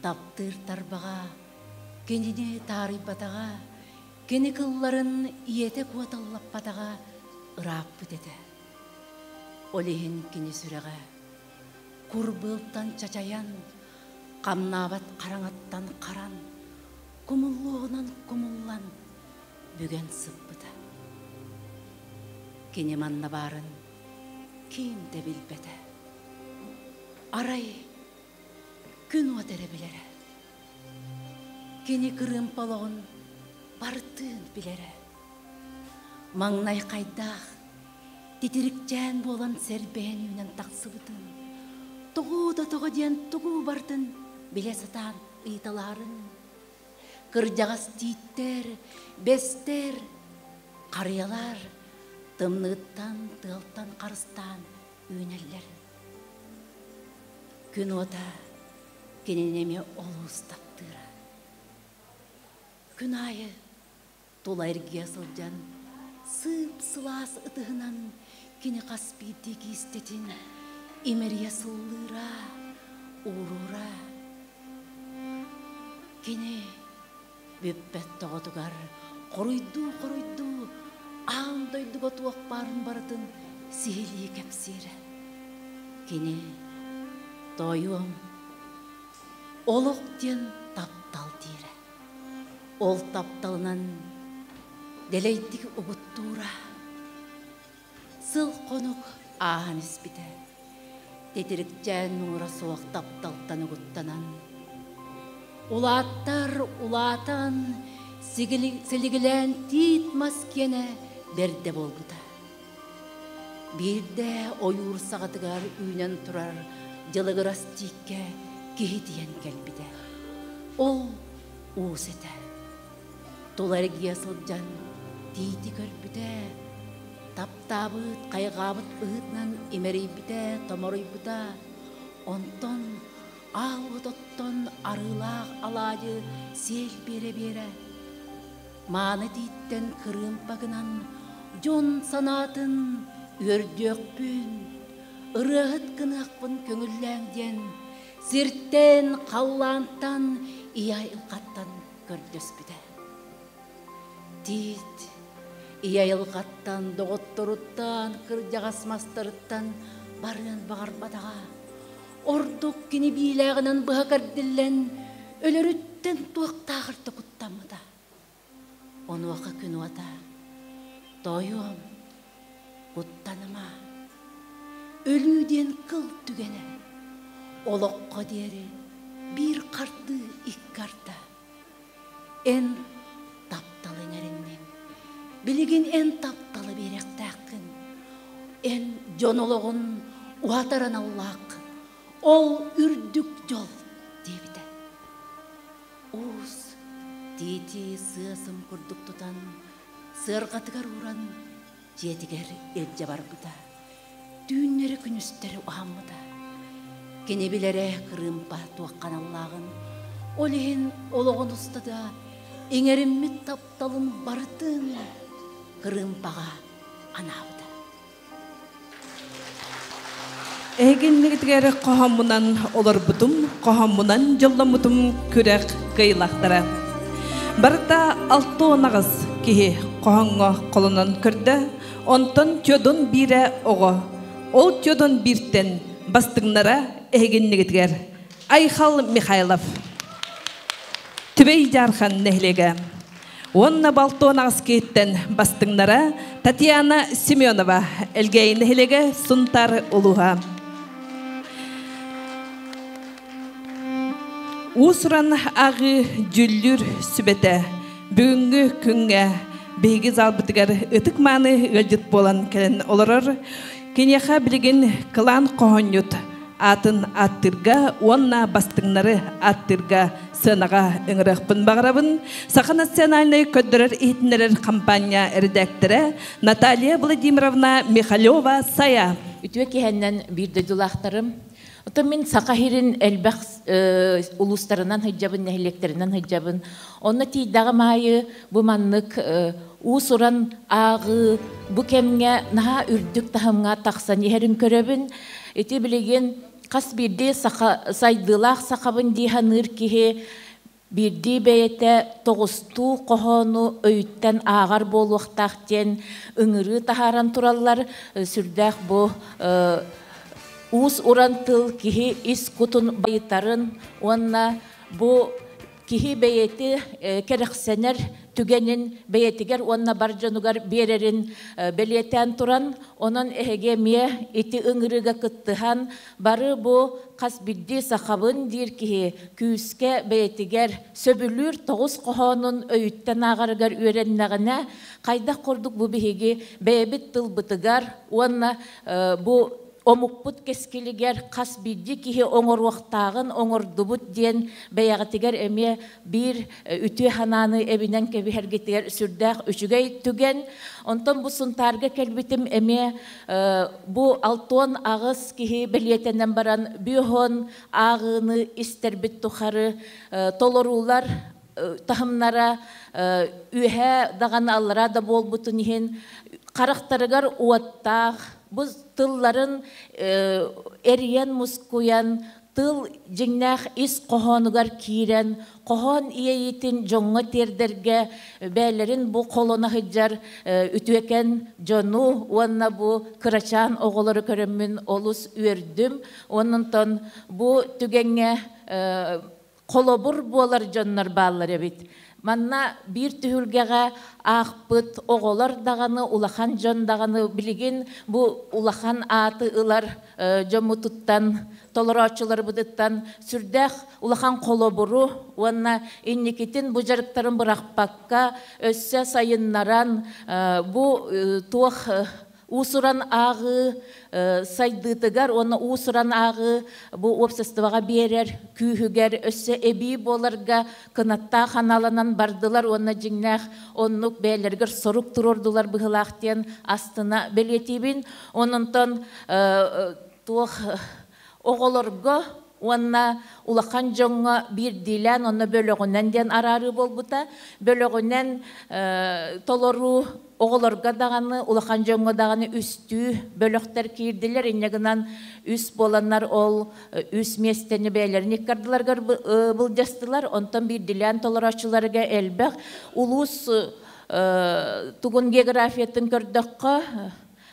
таптыыр тарбаҕа кинини таарыйбатаҕа, кини кылларын ийэтэ куоталлаппатаҕа ырааппыт этэ. Ол иһин кини сүрэҕэ курбуылтан чачайан, хамнаабат хараҥаттан харан, кумуллуоҕунан кумуллан бүгэн сыппыта. Кини манна баарын ким да билбэтэ. Арай күн уот эрэ билэрэ. Кини кырыымпа олоҕун барытын билэрэ. Маҥнай хайдаах титирикчээн буолан сэрбэһэн үүнэн тахсыбытын, тоҕу да тоҕо диэн тугу барытын билэ сатаан ыйыталаарын, кырдьаҕас тииттэр, бэстэр, харыйалар тымныыттан, тыалтан харыстаан үүнэллэр. Күн уота. Кинини эмиэ олус таптыыра. Күн аайы тула эргийэ сылдьан, сыып-сылаас ытыһынан кини хас биирдии киистэтин имэрийэ сыллыыра, уурура. Кини бүппэт тоҕотугар хоруйдуу-хоруйдуу аан дойдуга туох баарын барытын сиһилии кэпсиирэ. Кини тоойуом олох диэн таптал диирэ. Ол тапталынан дэлэйдик угуттуура. Сыл-хонук ааһан испитэ. Титирикчээн муҥура суох тапталтан угуттанан, улааттар улаатан, силигилээн тиит мас киэнэ бэрдэ буолбута. Биирдэ ойуур саҕатыгар үүнэн турар дьылыгырас тииккэ киһи тиийэн кэлбитэ. Ол уус этэ. Тула эргийэ сылдьан тиити көрбүтэ, таптаабыт, хайҕаабыт быһыытынан имэрийбитэ, томоруйбута. Онтон аал ототтон арыылаах алаадьы сиэл биэрэ-биэрэ, мааны тииттэн кырыымпа гынан дьон санаатын үөрдүөхпүн, ырыаһыт гыныахпын көҥүллээҥ диэн сиртэн, халлаантан, ийэ айылҕаттан көрдөспүтэ. Тиит ийэ айылҕаттан, доҕотторуттан, кырдьаҕас мастарыттан барыан баҕарбатаҕа. Ордук кини биилээҕинэн быһа кэрдиллэн, өлөрүттэн туохтааҕар да куттаммыта. Онуоха күн уота, «Тоойуом, куттаныма, өлүү диэн кыл түгэнэ, олоххо диэри биир хардыы икки арда. Эн тапталы иҥэринниҥ, билигин эн тапталы биэриэхтээххин, эн дьон олоҕун уһатар аналлааххын, ол үрдүк дьол» диэбитэ. Уус тиити сыа-сым курдук тутан, сыарҕатыгар ууран дьиэтигэр илдьэ барбыта. Түүннэри-күнүстэри уһаммыта. Кини билэрэ кырыымпа туохха аналлааҕын, ол иһин олоҕун устата иҥэриммит тапталын барытын кырыымпаҕа анаабыта. Эһигиннигитигэр хоһоммунан олорбутум, хоһоммунан дьолломмутум күрэх кыайылахтара. Барыта 68 киһи хоһоҥҥо холонон көрдө, онтон Чодун биирэ оҕо. Ол Чодун бииртэн бастыҥнара эһигиннигитигэр Айхал Михайлов. Түбэй Дьаархан нэһилиэгэ. Уонна Балтон аҕыс киһиттэн бастыҥнара Татьяна Семенова, Элгээйи нэһилиэгэ, Сунтаар улууһа. Уус-уран ааҕыы дьүүллүүр сүбэтэ бүгүҥҥү күҥҥэ биһиги залбытыгар ытык-мааны ыалдьыт буолан кэлэн олорор. Киниэхэ билигин кылаан хоһоонньут аатын ааттыырга уонна бастыҥнары ааттыырга сыанаҕа ыҥырыахпын баҕарабын. Саха национальнай көрдөрөр-иһитиннэрэр хампаанньа эрэдээктэрэ Наталья Владимировна Михалева-Сайа. Үтүө киһэннэн биир дойдулаахтарым. Оттон мин Саха сирин элбэх улуустарынан сылдьабын, нэһилиэктэринэн сылдьабын. Онно тиийдэҕим аайы бу маннык уус-уран ааҕыы бу кэмҥэ наһаа үрдүк таһымҥа тахсан иһэрин көрөбүн. Ити билигин хас биирдии саха сайдыылаах сахабын дии саныыр киһи биирдии бэйэтэ тоҕустуу хоһоону өйүттэн ааҕар буолуохтаах диэн ыҥырыы таһааран тураллар. Сүрдээх бу уус-уран тыл киһи ис кутун байытарын уонна бу киһи бэйэти кэрэхсэнэр түгэнин бэйэтигэр уонна бар дьонугар биэрэрин бэлиэтээн туран, онон эһиги эмиэ ити ыҥырыыга кыттыһан, бары бу хас биирдии сахабын диир киһи күүскэ бэйэтигэр сөбүлүүр тоҕус хоһоонун өйүттэн ааҕарыгар үөрэннэҕинэ, хайдах курдук бу биһиги бэйэбит тылбытыгар уонна бу омукпут кэскилигэр хас биирдии киһи оҥоруохтааҕын оҥордубут диэн бэйэҕитигэр эмиэ биир үтүө санааны эбинэн кэбиһэргитигэр сүрдээх үчүгэй түгэн. Онтон бу Сунтаарга кэлбитим эмиэ бу 68 киһи бэлиэтэнэн баран бүөһон ааҕыыны истэрбит тухары толоруулар таһымнара үөһээ даҕаны аллараа да буолбутун иһин харахтарыгар уоттаах бу тылларын эрийэн мускуйан тыл дьиҥнээх ис хоһоонугар киирэн хоһоон иэйиитин дьоҥҥо тиэрдэргэ бэйэлэрин бу холоно сылдьар үтүөкэн дьону уонна бу кырачаан оҕолору көрөммүн олус үөрдүм. Онтон бу түгэҥҥэ холобур буолар дьоннор бааллар эбит. Манна биир түһүлгэҕэ аахпыт оҕолор даҕаны, улахан дьон даҕаны билигин бу улахан ааты ылар дьоммутуттан, толорооччуларбытыттан сүрдээх улахан холобуру уонна инникитин бу дьарыктарын бырахпакка өссө сайыннаран бу туох уус-уран ааҕыы сайдыытыгар уонна уус-уран ааҕыы бу уопсастыбаҕа биэрэр күүһүгэр өссө эбии буоларга кынаттаах аналанан бардылар уонна дьиҥнээх оннук бэйэлэригэр сорук туруордулар быһыылаах диэн астына бэлиэтиибин. Ононтон туох оҕолорго уонна улахан дьоҥҥо биирдиилээн уонна бөлөҕүнэн диэн араарыы буолбута. Бөлөҕүнэн толоруу оҕолорго даҕаны, улахан дьоҥҥо даҕаны үстүү бөлөхтөр киирдилэр. Инньэ гынан үс буоланнар ол үс миэстэни бэйэлэрин иккардыларыгар былдьастылар. Онтон биирдилээн толорооччуларга элбэх улуус тугун географиятын көрдөххө,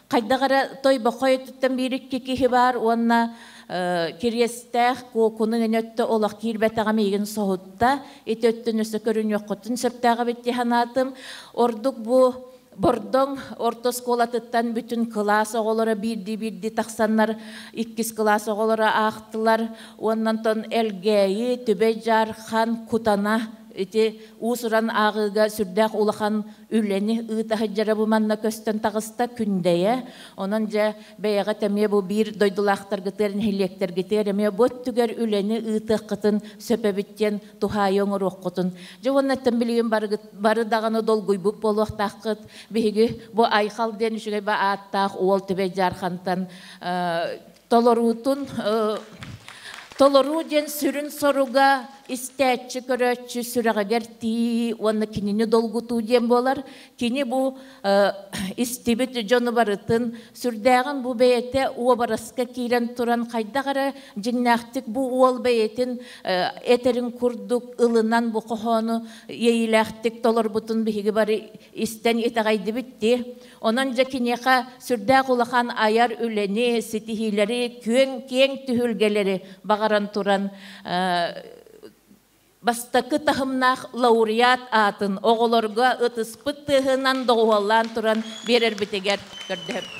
хайдах эрэ Тойбохой өттүттэн биир-икки киһи баар уонна Кириэстээх Куокуну гэнэ өттө олох киирбэтэҕэ миигин соһутта. Ити өттүн өссө көрүнүөххүтүн сөптөөх эбит дии санаатым. Ордук бу Бордоҥ орто оскуолатыттан бүтүн кылаас оҕолоро биирдии-биирдии тахсаннар иккис кылаас оҕолоро аахтылар. Уонна онтон Элгээйи, Түбэй Дьаархан, Кутана ити уус-уран ааҕыыга сүрдээх улахан үлэни ыыта сылдьара бу манна көстөн таҕыста Күндэйэ. Онон дьэ бэйэҕит эмиэ бу биир дойдулаахтаргытыгар, нэһилиэктэргитигэр эмиэ бу өттүгэр үлэни ыытыаххытын сөп эбит диэн туһаайы оҥоруоххутун. Дьэ уонна билигин бары даҕаны долгуйбут буолуохтааххыт. Биһиги бу Айхал диэн үчүгэй ааттаах уол Түбэй Дьаархантан толоруутун толоруу диэн сүрүн соруга истээччи, көрөөччү сүрэҕигэр тиийии уонна кинини долгутуу диэн буолар. Кини бу истибит дьону барытын сүрдээҕин бу бэйэтэ уобараска киирэн туран хайдах эрэ дьиҥнээхтик бу уол бэйэтин этэрин курдук ылынан бу хоһоону иэйиилээхтик толорбутун биһиги бары истэн итэҕэйдибит дии. Онон дьэ киниэхэ сүрдээх улахан айар үлэни, ситиһиилэри, күөҥ киэҥ түһүлгэлэри баҕаран туран бастакы таһымнаах лауреат аатын оҕолорго ытыспыт тыаһынан доҕуһуоллаан туран биэрэрбитигэр көрдөһөбүт.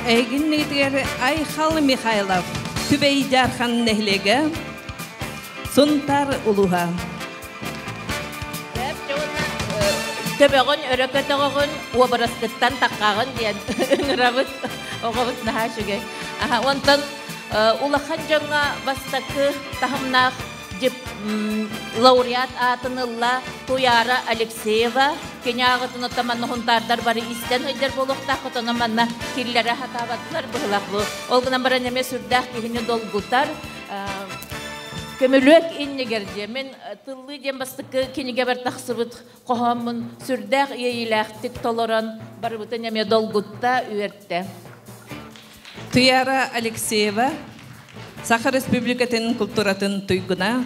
Эйгиннигитигэр Айхал Михайлов, Түбэй Дьаархан нэһилиэгэ, Сунтаар улууһа. Төбөҕүн өрө көтөҕөҕүн, уобараскыттан таххаҕын диэн ыҥырабыт. Оҕобут наһаа үчүгэй. Онтон улахан дьоҥҥо бастакы таһымнаах лауреат аатын ылла Туяра Алексеева. Кини ааҕытын оттон манна хунтаардар бары истэн сылдьар буолуохтааххыт, онон манна киллэрэ сатаабатылар быһылаах бу. Ол гынан баран эмиэ сүрдээх киһини долгутар. Көмүлүөк иннигэр диэн мин тыллыы диэн бастакы кинигэбэр тахсыбыт хоһооммун сүрдээх иэйиилээхтик толорон барыбытын эмиэ долгутта, үөртэ. Туяра Алексеева, Саха Республикатын култууратын туйгуна.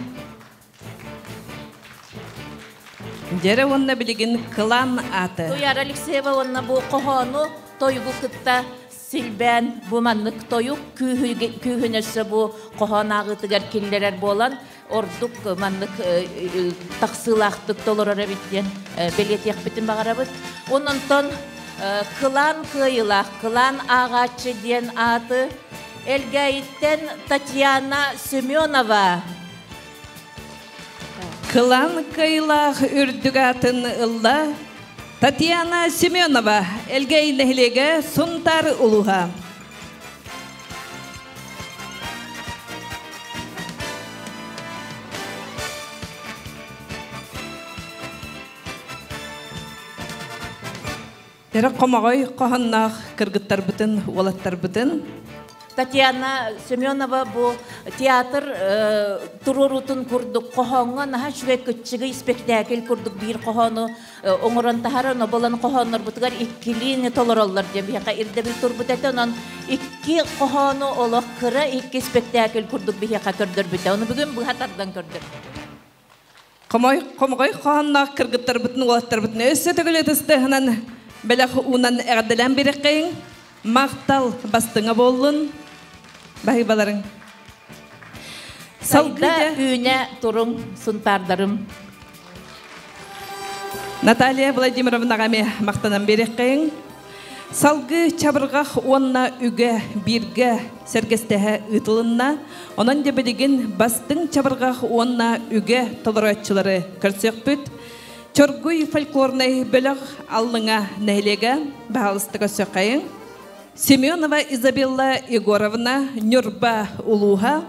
Дьэрэ уонна билигин кылаан ааты. Туяра Алексеева уонна бу хоһоону тойугу кытта силбээн бу маннык тойук күүһүн өссө бу хоһоон ааҕыытыгар киллэрэр буолан ордук маннык тахсыылаахтык толорор эбит диэн бэлиэтиэхпитин баҕарабыт. Онон кылаан кыайыылаах, кылаан ааҕааччы диэн ааты Элгээйиттэн Татьяна Семенова. Кылаан кыайыылаах үрдүк аатын ылла Татьяна Семенова, Элгэй нэһилиэгэ, Сунтаар улууһа. Кэрэ хомоҕой хоһонноох кыргыттарбытын, уолаттарбытын Татьяна Семенова бу театр туруоруутун курдук хоһооҥҥо наһаа үчүгэй кыччыгый спектакль курдук биир хоһоону оҥорон таһааран оболон хоһооннорбутугар иккилиини толороллор диэн биһиэхэ ирдэбил турбут этэ. Онон икки хоһоону олох кыра икки спектакль курдук биһиэхэ көрдөрбүтэ. Ону бүгүн быһа тардан көрдөрбүтэ. Хомой, хомоҕой хоһоонноох кыргыттарбытын, уолаттарбытын өссө төгүл ытыстыһынан бэлэх уунан эҕэрдэлээн биэрэххэйиҥ. Махтал бастыҥа буоллун. Баһыыбаларыҥ. Салгыы үүнэ туруҥ сунтаардарым. Наталья Владимировнаҕа эмиэ махтанан биэриэххэйиҥ. Салгыы чабырҕах уонна үгэ бииргэ сэргэстэһэ ыытылынна. Онон дьэ билигин бастыҥ чабырҕах уонна үгэ толорооччулары көрсүөхпүт. Чоргуй фольклорнай бөлөх Аллыҥа нэһилиэгэ баһаалыста көрсүөххэйиҥ. Семенова Изабелла Егоровна, Ньурба улууһа.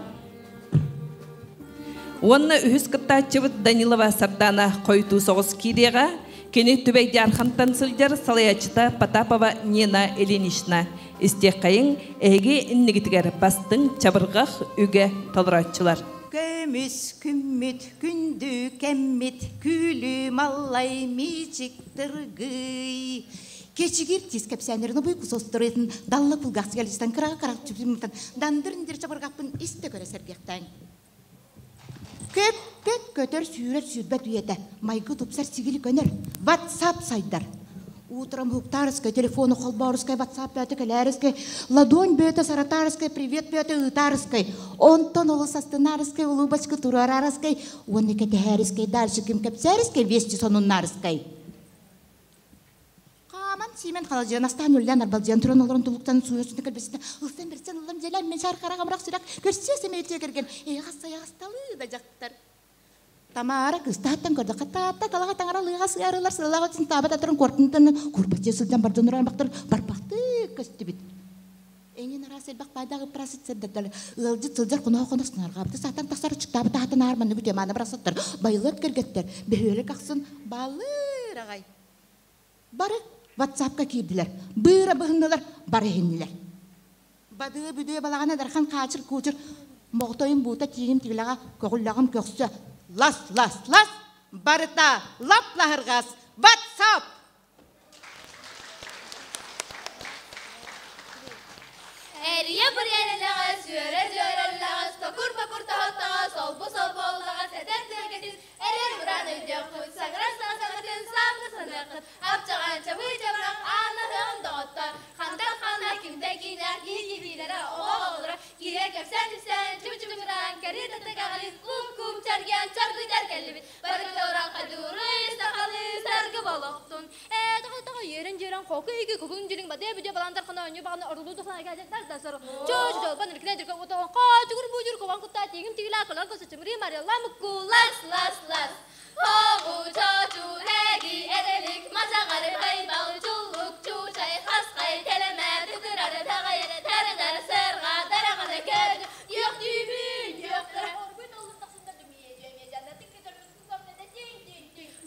Уонна үһүс кыттааччыбыт Данилова Сардана хойутуу соҕус киириэҕэ. Кини Түбэй Дьаархантан сылдьар салайааччыта Потапова Нина Ильинична. Истиэххэйиҥ, эһиги иннигитигэр бастыҥ чабырҕах үгэ толорооччулар. Көмүс күммүт, күндү кэммит, күлүү маллай миичик тыргый. Кечигир тис кэпсээннэрин обуй кусосторойтун далла кулгаах сигэлистэн кыраҕа кыраҕа чүпүмтан дандыр индир чабыргаппын истэ көрө сэргиэхтээн. Көппөт көтөр сүүрэр сүүрбэт үйэтэ майгы тупсар сигили көнөр WhatsApp сайдар. Утром уһуктаарыскай, телефону холбоорускай, WhatsApp бөөтө кэлээрискэй, ладонь бөөтө саратаарыскай, привет бөөтө ыытаарыскай, онтон олус астынаарыскай, улуубачка туруораарыскай, уонна кэтэһээрискэй, дальше ким кэпсээрискэй, вести сонуннаарыскай. Хааман сиимэн халадьыйан астаан үллээн арбалдьыйан туран олорон тулуктан сууйа сунна кэлбиситэ ылсан бэрсэн ыллам дьэлээн мен шар хара хамрах сүрэх көрсүө сэмэйдиэ кэргэн эйэҕэс сайаҕасталыы да дьахтар Тамара кыстааттан көрдө хатаатта талаҕа таҥара лыаҕа сыарылар сыллаҕа сынтаабат атырын куортунтан курбаччы сылдьан бардонуран бахтар барбахтыы көстүбүт Эҥин араас элбэх баайдаах ыппырасыт сырдаттар ыалдьыт сылдьар хоноһо хонос нарҕаабыты саатан тахсар ычыктаабыт аһатан аарманы бүтүө маана барахсаттар байылыат кэргэттэр бөһүөлэк ахсын баалыыр аҕай Бары ватсапка киирдилэр, быыра быһыннылар, бары иһиннилэр. Бадыы-бүдүө балаҕана дархан хаачыр-куучур моҕотойум буута тииҥим тигилэҕэ көҕүллэҕим көхсө лас-лас-лас барыта лап-лаһырҕас ватсап! Эрийэ бүрүөнэлэҕэ, сүөрэ дьүөрэллэҕэ, токур-бокур тоһуттаҕа, солбу-солбу оллаҕа, сэтэр тыакэтин, эрэр ураан өйдүөххүт, саҥарар саҥа саҥатын, саамы саныаххыт, апчаҕан чабыы чабырах, аана ыһыаҕын доҕоттор, хантан ханна кимтэн киинээх, киһи-киһилэрэ, оҕо-оҕолоро, киирэн кэпсээн-ипсээн, чубу-чубугураан, кэрии татыкаҕалыын, куум-куум чаргыйан, чаргыйдар кэллибит, барыта уран хадууруй, сахалыы саргы болохтун. Ээ, тоҕо тоҕо үөрэн-дьүөрэн хоку иги кукун дьүлүҥ бадыа бүдүө баландар хана оонньуу баҕана орулуу тохсан айга дар сор чоо чоо бан рикне дирка ото хоо чугур бужур кован кутта тигим тигила колан косо чымри марилла мукку лас лас лас Хогу чочу эги эрелик мажагар байбал чуллук чуучай хасқай телеме тытырары тагайы тәрідар сырға дарағаны көрді юқ дүйбүн юқтыр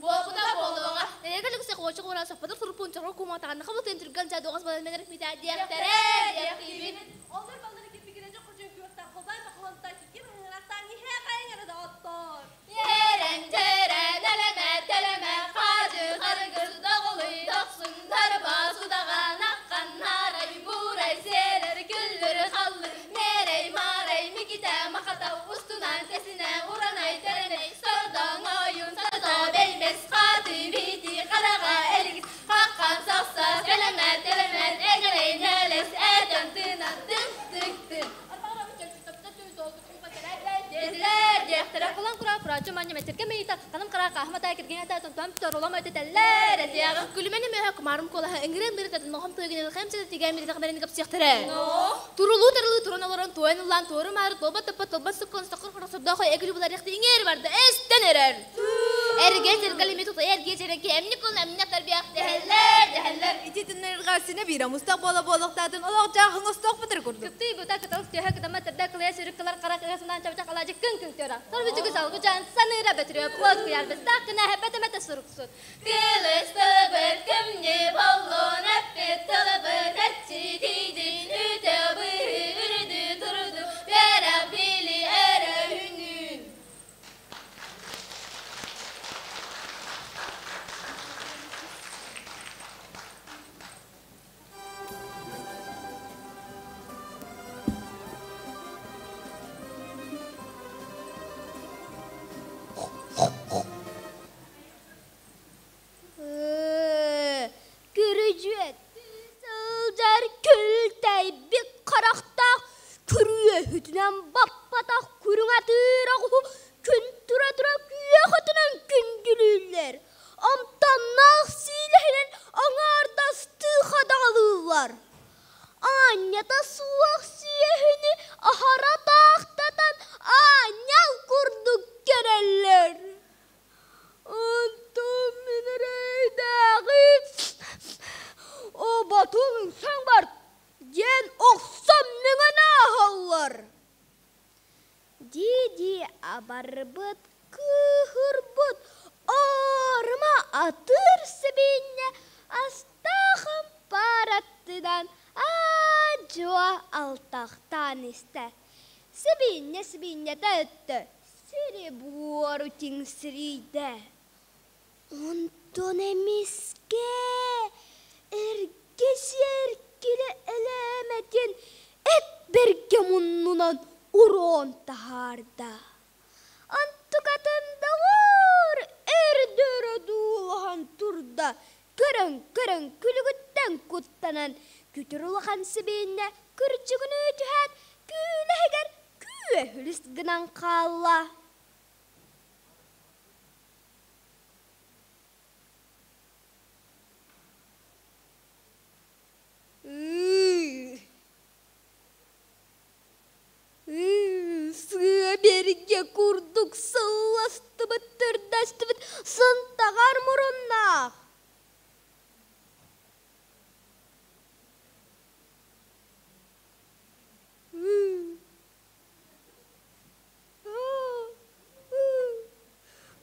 Буопута буолуоҕа. Нэлэгэлик сехуочу кура саппата сурпун чоро кума таҕанна хабытын түргэн чадуҕас балан менер мита диэхтэрэ диэхтиибин. Олор баллары киппикине жок куржун күөхтан кулбай бакыланта кикир ыңыраттан иһэ кайыңары да оттор. Ерен терен элеме телеме хажы харгыз доҕулуй тохсун дарба судаға наққан нарай бурай серер күллүр халлы мерей марай миките махата устунан сесине уранай тереней сордоң ойун сото беймес хаты бити хараға элигис хаққан сақса телеме телеме эгерей нелес этен тына тын тын тын Дедилер, диэхтэрэ кулан кура кураачу манньа метерге мейта каным кара кахма та кирген та тон торолом өтетеллер этиягы күлүмени мөһө кумарым колаха эңирен бир татын нохом тыгын хемсе тиген мир тахмерин капсыяхтэрэ турулу тарылы туран олорон туэн улан туору мары толба таппа толба сыккын сакыр хоросордохо эгили булар яхты иңер барды эстен эрер. Эргэ сиргэлими тута эргэ череки эмник кол эмнек тарбиях дэһэллэр дэһэллэр. Ити түннэргэ синэ биир мустах буола буолуохтаатын олох жааһын остоох бытыр курдук. Кыптый бута кытал төһө кытама тырда кылая сүрүк кылар карак ыгасынан чабчак алажы кын кын төра. Тор бүтүгү салгы жан саныра бөтүрө плот куяр бестак кына хепетемете суруксут. Кылыстыбыт кымне боллон әппет тылыбыт әтчи тиди үтө быһы үрдү турду бәрә били әрә үнүн. Көрүжүөт сылдьар күлтэйбик харахтаах күрүөһүтүнэн баппатах күрүҥ атыыр оҕуһу күн тура-тура күөх отунан күндүлүүллэр. Амтаннаах сиилэһинэн аҥаардастыы хадаҕалыыллар. Аанньата суох сүөһүнү аһара таахтатан аанньал курдук көрөллөр. Онтон мин эрэйдээҕи оботун үҥсэҥ бар диэн охсон мөҥөн ааһаллар. Дии-дии абарбыт, кыыһырбыт, аарыма атыыр сибиинньэ астаах ампаар аттынан аа-дьуо алтахтаан истэ. Сибиинньэ сибиинньэтэ өттө сири-буору тиҥсирийдэ. Онтон эмискэ эргэ сиэркилэ элээмэтин эт бэргэ муннунан уруон таһаарда. Антыкатын доҕор эрдэрэ дуулаһан турда. Көрөн-көрөн күлүгүттэн куттанан күтүр улахан сибиинньэ кырдьыгыныы түһээт күүлэһигэр күүһүлүс гынан хаалла. Сыа берге курдук сылластыбыт, түрдэстибит сынтаҕар муруннаах.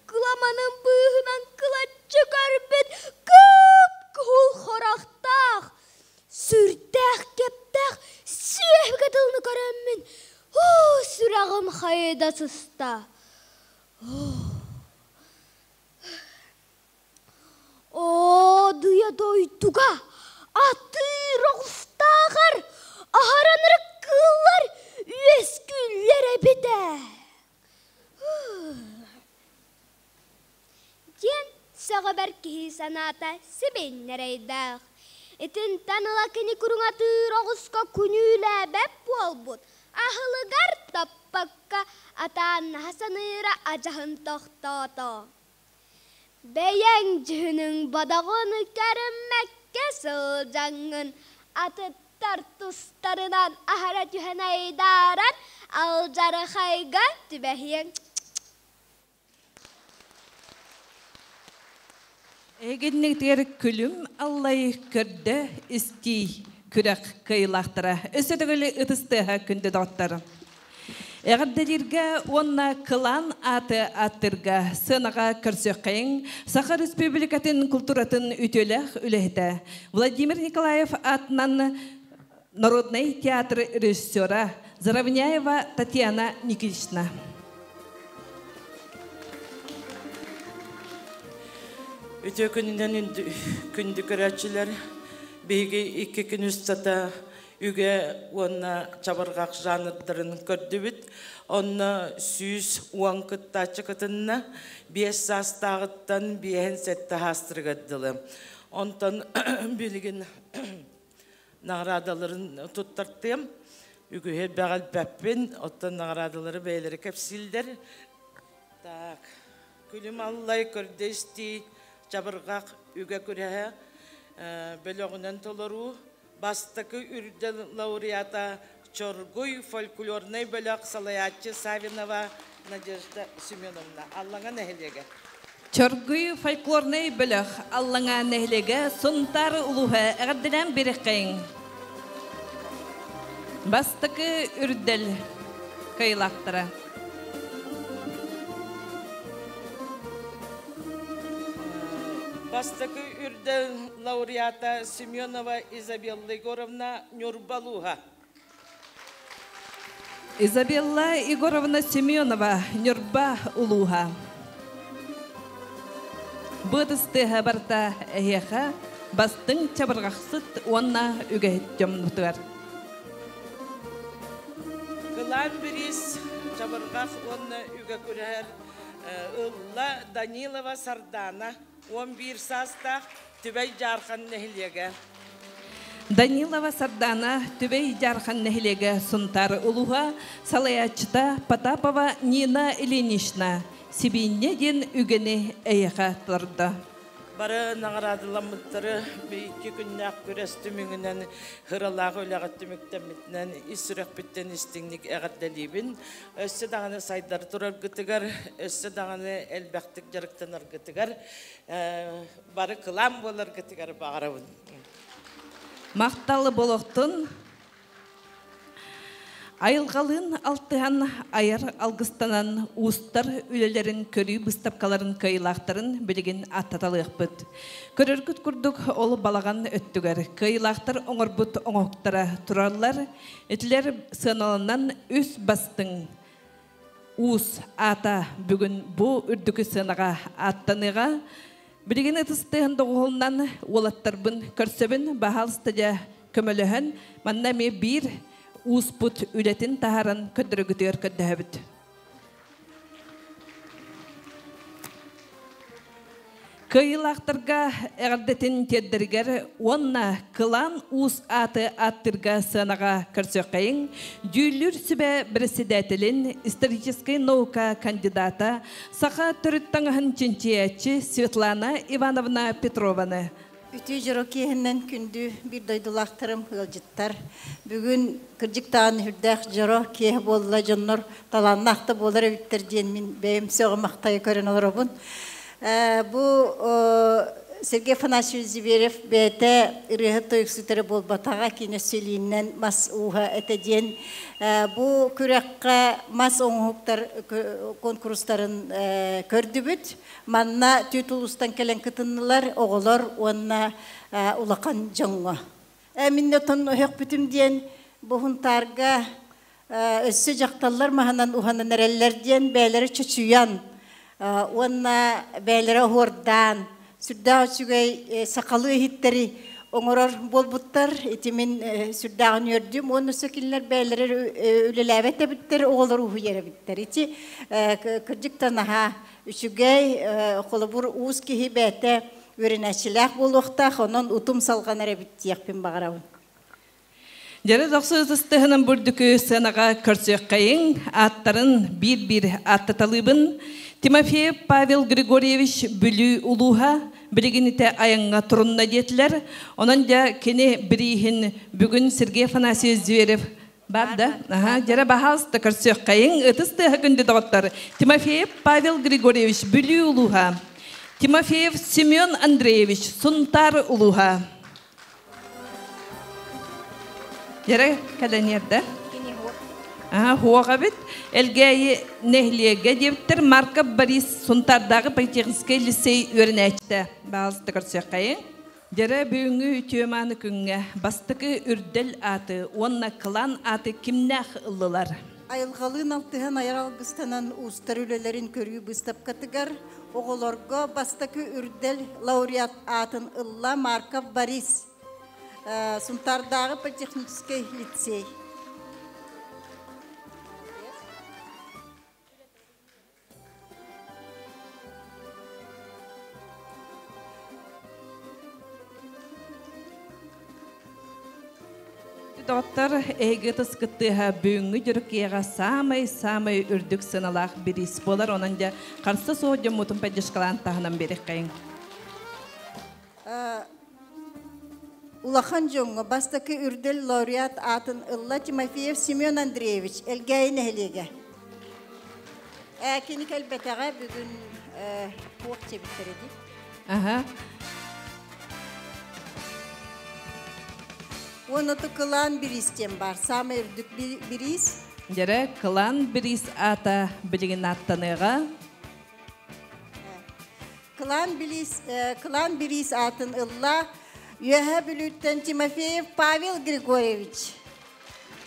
Кыламанын быыһынан кылаччы көрбүт кып-кыһыл харахтаах, сүрдээх кэптээх сүөһүгэ тылны көрөммүн, сүрэҕим хайда сыста. Оо, дыйа дойдуга атыыр оҕустааҕар аһараныр кыыллар үөскүүллэр эбит ээ. Диэн сөҕөбөр киһи санаата сибиннэрэйдээх. Итинтэн ыла кини куруҥатыыр оҕуска күнүүлээбэт буолбут. Аһылыгар таппакка атааннаһа саныыра адьаһын тохтоото. Бэйэҥ дьүһүнүҥ бодоҕун көрүммэккэ сылдьаҥҥын атыттар тустарынан аһара түһэн айдааран алдьархайга түбэһиэҥ. Эгиннигтигэр күлүм аллай көрдө истии күрэх кыайыылаахтара. Өссө төгүл ытыс тыаһа күндү доҕоттор. Эҕэрдэлииргэ уонна кылаан ааты аттырга сыанаҕа көрсүөххэйиҥ Саха Республикатын культуратын үтүөлээх үлэһитэ Владимир Николаев атынан Народный театр режиссера Заровняева Татьяна Никитична. Үтө күнүнэн күндү көрөөччүлэр, биһиги икки күн устата үгэ уонна чабырҕах жанрдарын көрдүбүт. Онно 110 кыттааччы кытынна, 5 саастааҕыттан 57 саастарыгар дылы. Онтон билигин наҕараадаларын туттартыам. Үгүһү бэҕэлбэппин, оттон наҕараадалары бэйэлэри кэпсииллэр. Так, күлүм аллай көрдө истии, чабырҕах үгэ күрэһэ, бөлөҕүнэн толоруу, бастакы үрдэл лауреата Чоргуй фольклорнай бөлөх салайааччы Савинова Надежда Семеновна. Аллаҥа нэһилиэгэ. Чоргуй фольклорнай бөлөх Аллаҥаа нэһилиэгэ Сунтаар улууһа эҕэрдэлээн биэриэххэйиҥ. Бастакы үрдэл кыайыылаахтара. Бастакы үрдэл лауреата Семенова Изабелла Егоровна Ньурба улууһа. Изабелла Егоровна Семенова, Ньурба улууһа. Быытыс тыаһа барыта эһиэхэ бастыҥ чабырҕахсыт уонна үгэһит дьоммутугар. Кылаан бириис чабырҕах уонна үгэ күрэһэр ылла Данилова Сардана 11 саастаах Түбэй Дьаархан нэһилиэгэ. Данилова Сардана Түбэй Дьаархан нэһилиэгэ Сунтаар улууһа салайааччыта Потапова Нина Ильинична Сибиинньэ диэн үгэни эйиэхэ турда. Бары наҕараадаламмыттары икки күннээх күрэс түмүгүнэн ыралаах үлэҕэ түмүктэммитинэн ис сүрэхпиттэн истиҥник эҕэрдэлиибин. Өссө даҕаны сайдар тураргытыгар, өссө даҕаны элбэхтик дьарыктанаргытыгар бары кылаан буоларгытыгар баҕарабын. Махтал болохтун Айылҕалыын алтыһан айар алгыстанан уустар үлэлэрин көрүү быыстапкаларын кыайыылаахтарын билигин аттаталыахпыт. Көрөргүт курдук ол балаҕан өттүгэр кыайыылаахтар оҥорбут оҥоһуктара тураллар. Итилэр сыаналанан үс бастыҥ Уус аата бүгүн бу үрдүкү сыанаҕа ааттаныаҕа. Билигин ытыс тыаһын доҕуһуолунан уолаттарбын көрсөбүн, баһаалыста дьэ көмөлөһөн, манна эмиэ биир ууспут үлэтин таһааран көрдөрөгүтүгэр көрдөһөбүт. Кыайыылаахтарга эҕэрдэтин тиэрдэригэр уонна Кылаан Уус ааты ааттыырга сыанаҕа көрсүөххэйиҥ дьүүллүүр сүбэ председателин, историческай наука кандидата, саха төрүт таҥаһын чинчийээччи Светлана Ивановна Петрованы. Үтүө дьоро киэһэннэн күндү биир дойдулаахтарым, ыалдьыттар. Бүгүн кырдьыктаан үрдээх дьоро киэһэ буолла, дьоннор талааннаах да буолар эбиттэр диэн мин бэйэм сөҕө-махтайа көрөн олоробун. Бу Сергей Афанасьевич Зверев бэйэтэ ырыаһыт тойуксут эрэ буолбатаҕа, кини силииннэн мас ууһа этэ диэн бу күрэххэ мас оҥоһуктар куонкурустарын көрдүбүт. Манна түөрт улуустан кэлэн кытыннылар оҕолор уонна улахан дьоҥҥо. Мин отон өһөхпүтүм диэн бу Хунтаарга өссө дьахталлар маһынан уһанан эрэллэр диэн бэйэлэрэ чочуйан уонна бэйэлэрэ оһуордаан сүрдээх үчүгэй сахалыы иһиттэри оҥорор буолбуттар. Ити мин сүрдээҕин үөрдүм. Уонна өссө кинилэр бэйэлэрэ үлэлээбэт эбиттэр, оҕолор уһуйар эбиттэр. Ити кырдьык да наһаа үчүгэй, холобур, уус киһи бэйэтэ үөрэнээччилээх буолуохтаах, онон утум салҕанар эбит диэхпин баҕарабын. Дьэрэ дохсу ытыстыһынан бурдүкү сыанаҕа көрсүөххэйиҥ, ааттарын биир-биир ааттаталыыбын. Тимофеев Павел Григорьевич Бүлүү улууһа билигинитэ айаҥҥа турунна диэтилэр. Онон дьэ кини бирииһин бүгүн Сергей Афанасьевич Зверев Бар да? Аха, дьэрэ баһаалыста көрсүөххэйиҥ. Ытыс тыаһа күндү доҕоттор. Тимофеев Павел Григорьевич, Бүлүү улууһа. Тимофеев Семен Андреевич, Сунтаар улууһа. Дьэрэ кэлэниэрдэ. Аха, хуох эбит. Элгээйи нэһилиэгэ диэбиттэр Марков Борис Сунтаардааҕы политехническэй лицей үөрэнээччитэ. Баһаалыста көрсүөххэйиҥ. Дьэрэ бүгүҥҥү үтүө-мааны күҥҥэ бастакы үрдэл ааты уонна кылаан ааты кимнээх ыллылар? Айылҕалыын алтыһан айар алгыстанан уустар үлэлэрин көрүү быыстапкатыгар оҕолорго бастакы үрдэл лауреат аатын ылла Марков Борис, Сунтаардааҕы политехническэй лицей. Доҕоттор, эһиги ытыскыттыаһа бүгүҥҥү дьүрүкүйэҕэ саамай-саамай үрдүк сыаналаах бириис буолар. Онон дьэ харса суох дьоммутун поддержкалаан таһынан биэриэххэйиҥ. Улахан дьоҥҥо бастакы үрдэл лауреат аатын ылла Тимофеев Семен Андреевич, Элгээйи нэһилиэгэ. Кини кэлбэтэҕэ бүгүн туох диэбиттэр эди? Аха. Уонна кылаан бириис диэн баар. Саамай үрдүк бириис. Дьэрэ, кылаан бириис аата билигин ааттаныаҕа. Кылаан бириис, кылаан бириис аатын ылла Үөһээ Бүлүүттэн Тимофеев Павел Григорьевич.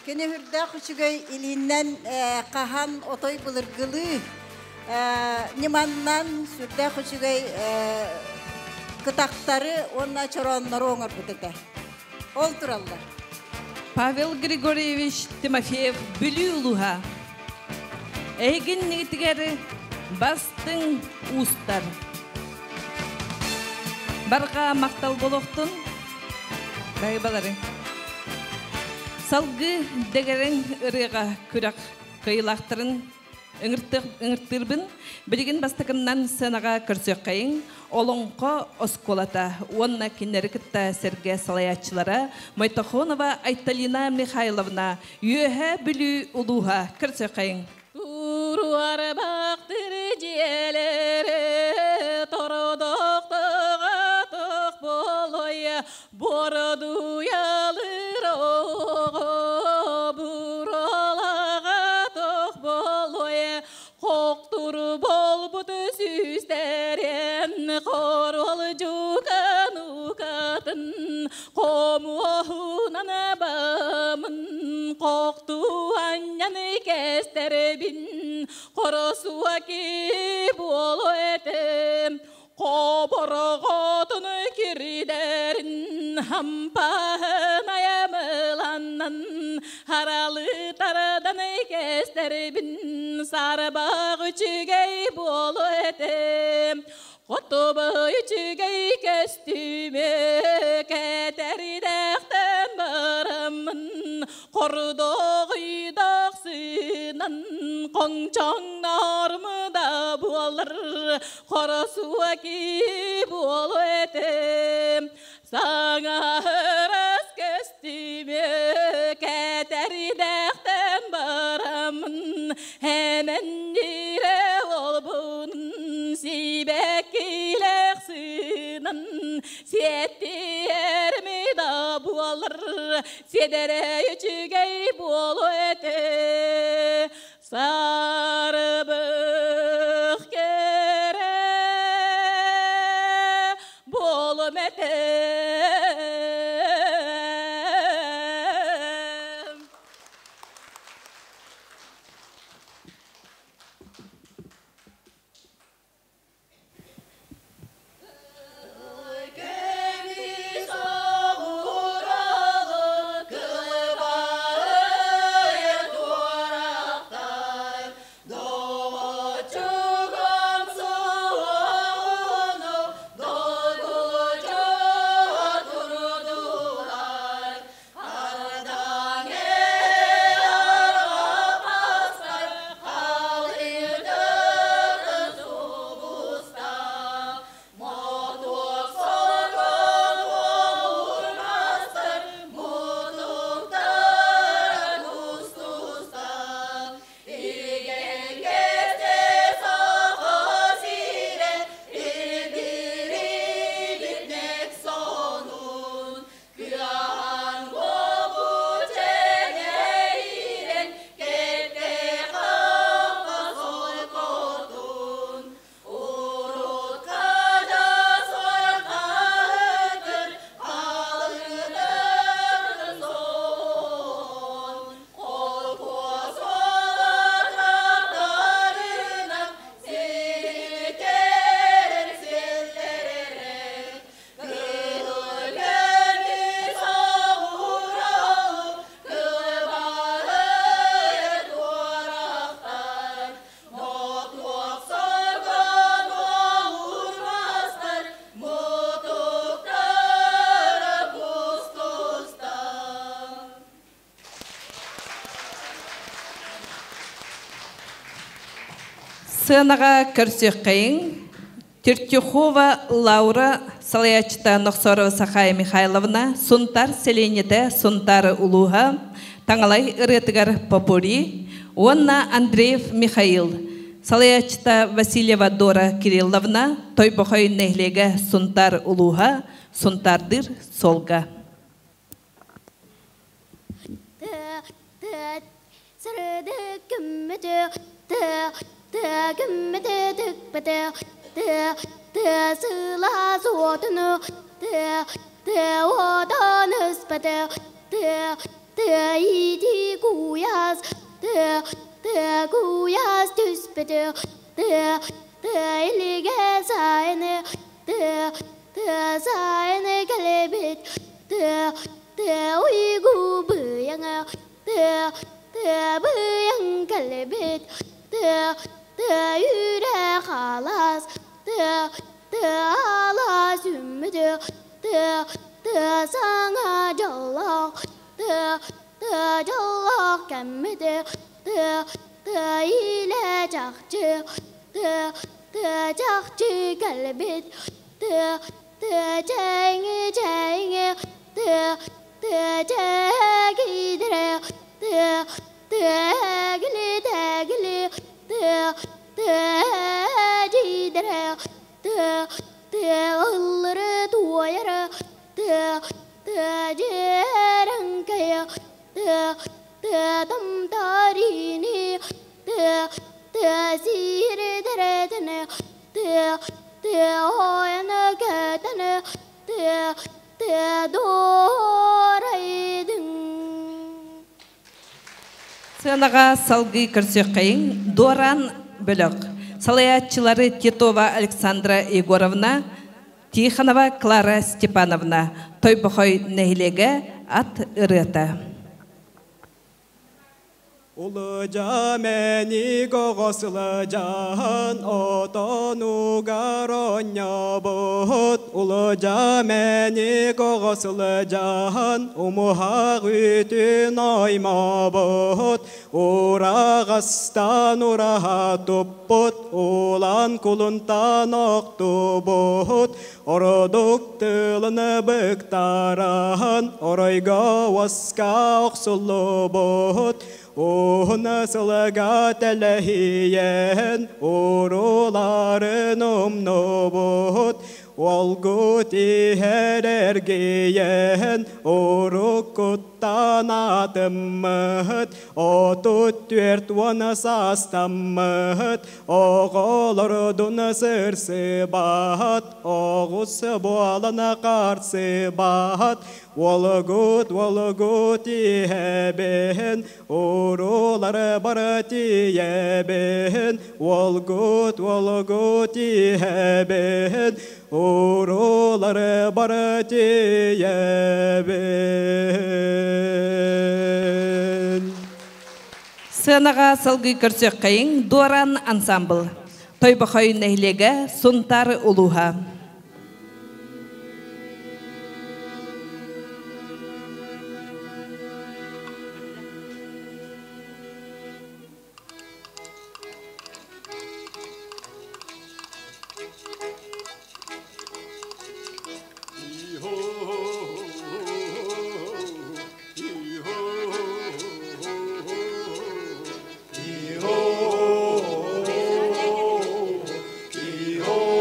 Кини үрдээх үчүгэй илииннэн хаһан отой былыргылыы ньыманнан сүрдээх үчүгэй кытахтары уонна чорооннору оҥорбут этэ. Ол тураллар. Павел Григорьевич Тимофеев Бүлүү улууһа. Эһигин нигитигэр бастыҥ уустар. Барҕа махтал болохтун. Байбалары. Салгыы дэгэрэн ырыаҕа күрэх кыайыылаахтарын ыҥыртыырбын. Билигин бастакыннан сценаҕа көрсүөххэйиҥ. Олоҥхо оскуолата уонна кинилэри кытта сэргэ салайааччылара Мойтохонова Айталина Михайловна Үөһээ Бүлүү улууһа көрсүөххэйиҥ. Туруарбахтыр дьиэлэри тородохтоҕатох болой бородуйалыр оҕо буралаҕатох болой Хоктур болбут сүүстэрин хорол дьукан укатын хомуоһунан бамын хокту анньан кэстэрбин хоросуаки буолу этим Хоборҕотун кирдэрин хампаһын айамыланнан харалы тардан кэстэрбин сарбах үчүгэй буолуо этэ. Хотубай үчүгэй көстүүмү кэтэрдээхтэн бараммын хордоҕуйдахсынан хоҥчоҥнорум да буолар хоросуоки буолуо этэ саҥаһырас көстүүмү кэтэрдээхтэн бараммын эмэннирэ олбун сибэккилээх сыынан сиэттиэрми да буолар сиэдэрэй үчүгэй буолуо этэ сарыбых кэрэ буолум этэ. Көмүс оҕуралы кылбайы туорахтай, доҕоччугум суоҕуну долгуччу турдулар. Ардаҥ арҕапастар халыйдытын субустар, Мотуок соргон уурмастар, мутуктара кустустар. Илген кесте саха сирэ, илбири сонун. Күахан кобу чэҥэйирэн, кэтте хаппа солкотун. Урут-када сорҕаһытыр халыҥытыр сон. Холкуос олататтарынан сиритэрэр силлэрэрэр. Кыһыл көмүс оҕуралу кылбаһыйа туорахтар. Мотуок соргон уурмастар, мутуктара кустустар. Сыанаҕа көрсүөххэйиҥ Тертюхова Лаура салайааччыта Нохсорова Сахая Михайловна Сунтар сэлиэнньэтэ Сунтар улууһа Таҥалай ырыатыгар попури уонна Андреев Михаил Салайааччыта Васильева Дора Кирилловна, Тойбохой нэһилиэгэ Сунтаар улууһа, Сунтаардыыр суолга. Сыанаҕа салгыы көрсүөххэйиҥ Дуораан бөлөх. Салайааччылары Титова Александра Егоровна, Тихонова Клара Степановна, Тойбохой нэһилиэгэ ат ырыата. Улыжа-мэник оҕосылыжаан отонугар оонньообут. Улыжа-мэник оҕосылыжаан умуһах үтүн оймообут. Ураҕастан ураһа туппут, улан кулунтан охтубут. Ородук тылын быктараан, оройго уоска охсуллубут. Уһун сылга тэлэһийэн, уруларын умнубут. Уолгут иһэр эргийэн, уруккуттан атыммыт. 34 саастаммыт, оҕолордун сырсыбат, оҕус буолан харсыбат. Уолгут, уолгут иһэбин, урулары бары тиийэбин. Уолгут, уолгут иһэбин, урулары бары тиийэбин. Сыанаҕа салгыы көрсүөххэйиҥ Дуораан ансамбл. Тойбохой нэһилиэгэ Сунтаар улууһа. Hi-ho, hi-ho.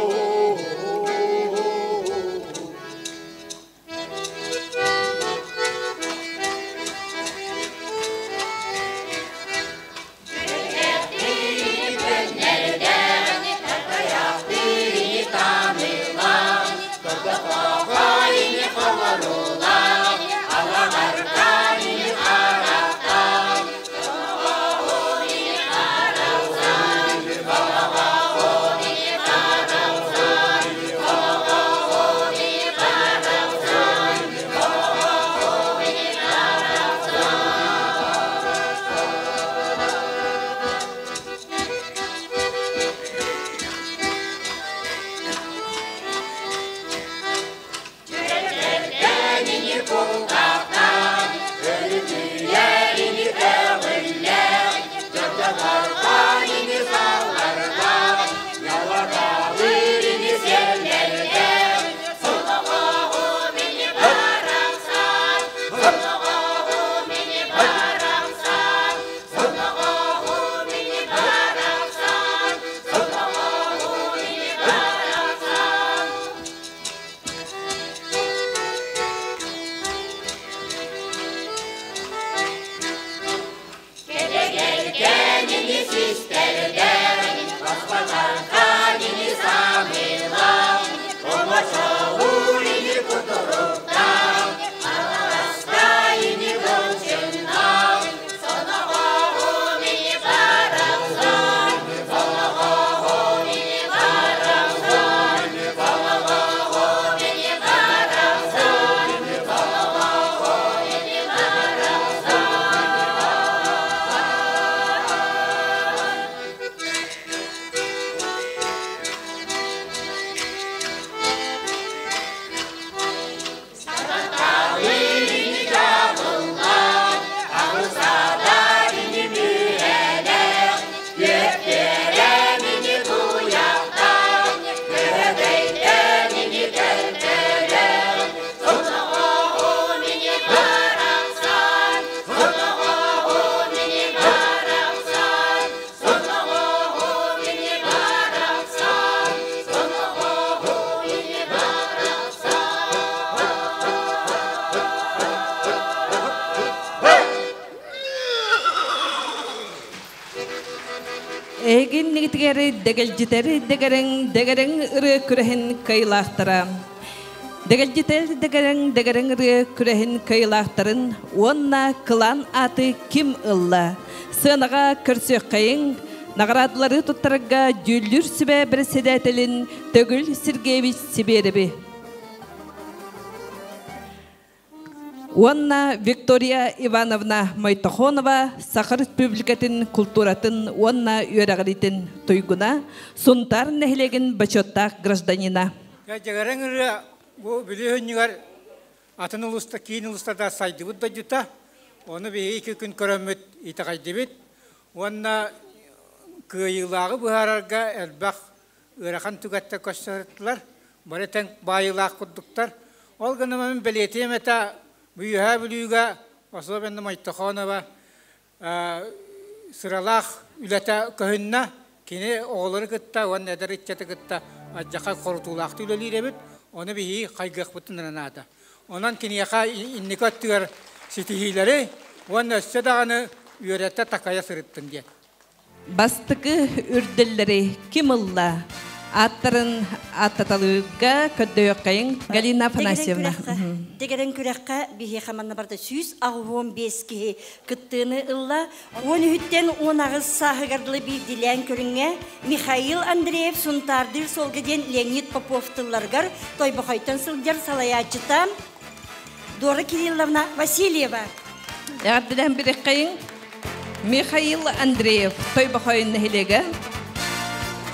Эһиги иннигитигэр дэгэлдьитэр дэгэрэҥ дэгэрэҥ ырыа күрэһин кыайыылаахтара. Дэгэлдьитэр дэгэрэҥ дэгэрэҥ ырыа күрэһин кыайыылаахтарын уонна кылаан ааты ким ылла? Сыанаҕа көрсүөххэйиҥ, наҕараадалары туттарарга дьүүллүүр сүбэ бэрэссэдээтэлин Төгүл Сергеевич Сибиэрэби. Уонна Виктория Ивановна Мойтохонова Саха Республикатын култууратын уонна үөрэҕириитин туйгуна, Сунтаар нэһилиэгин бочуоттаах гражданина. Дьэгэрэҥ ырыа бу Бүлүү өнньүгэр атын улууста, киин улуустарда сайдыбыт дойдута. Ону биһиги икки күн көрөммүт итэҕэйдибит. Уонна кыайыылааҕы быһаарарга элбэх ыарахан түгэттэр көрсө Бары тэҥ баайыылаах курдуктар. Ол гынан мин бэлиэтиэм этэ, Үөһээ Бүлүүгэ, особенно Мойтохонова сыралаах үлэтэ көһүннэ. Кини оҕолору кытта уонна эдэр ыччаты кытта алдьархай хорутуулаахтык үлэлиир эбит. Ону биһиги хайгыахпытын эрэ наада. Онон киниэхэ инники өттүгэр ситиһиилэри уонна өссө даҕаны үөрэтэ такайа сырыттын диэн. Бастакы үрдэллэри ким ылла? Ааттарын ааттаталыырга көрдөйөххайыҥ Галина Афанасьевна. Дэгэрэн күрэххэ биһиэхэ манна барда 185 киһи кыттыыны ылла. 13-тэн 18 сааһыгар дылы биирдилээн көрүҥҥэ Михаил Андреев Сунтаардыыр суолга диэн Леонид Попов тылларыгар Тойбохойтон сылдьар салайааччыта Дора Кирилловна Васильева. Эҕэрдэлээн бириэххэйиҥ Михаил Андреев Тойбохойун нэһилиэгэ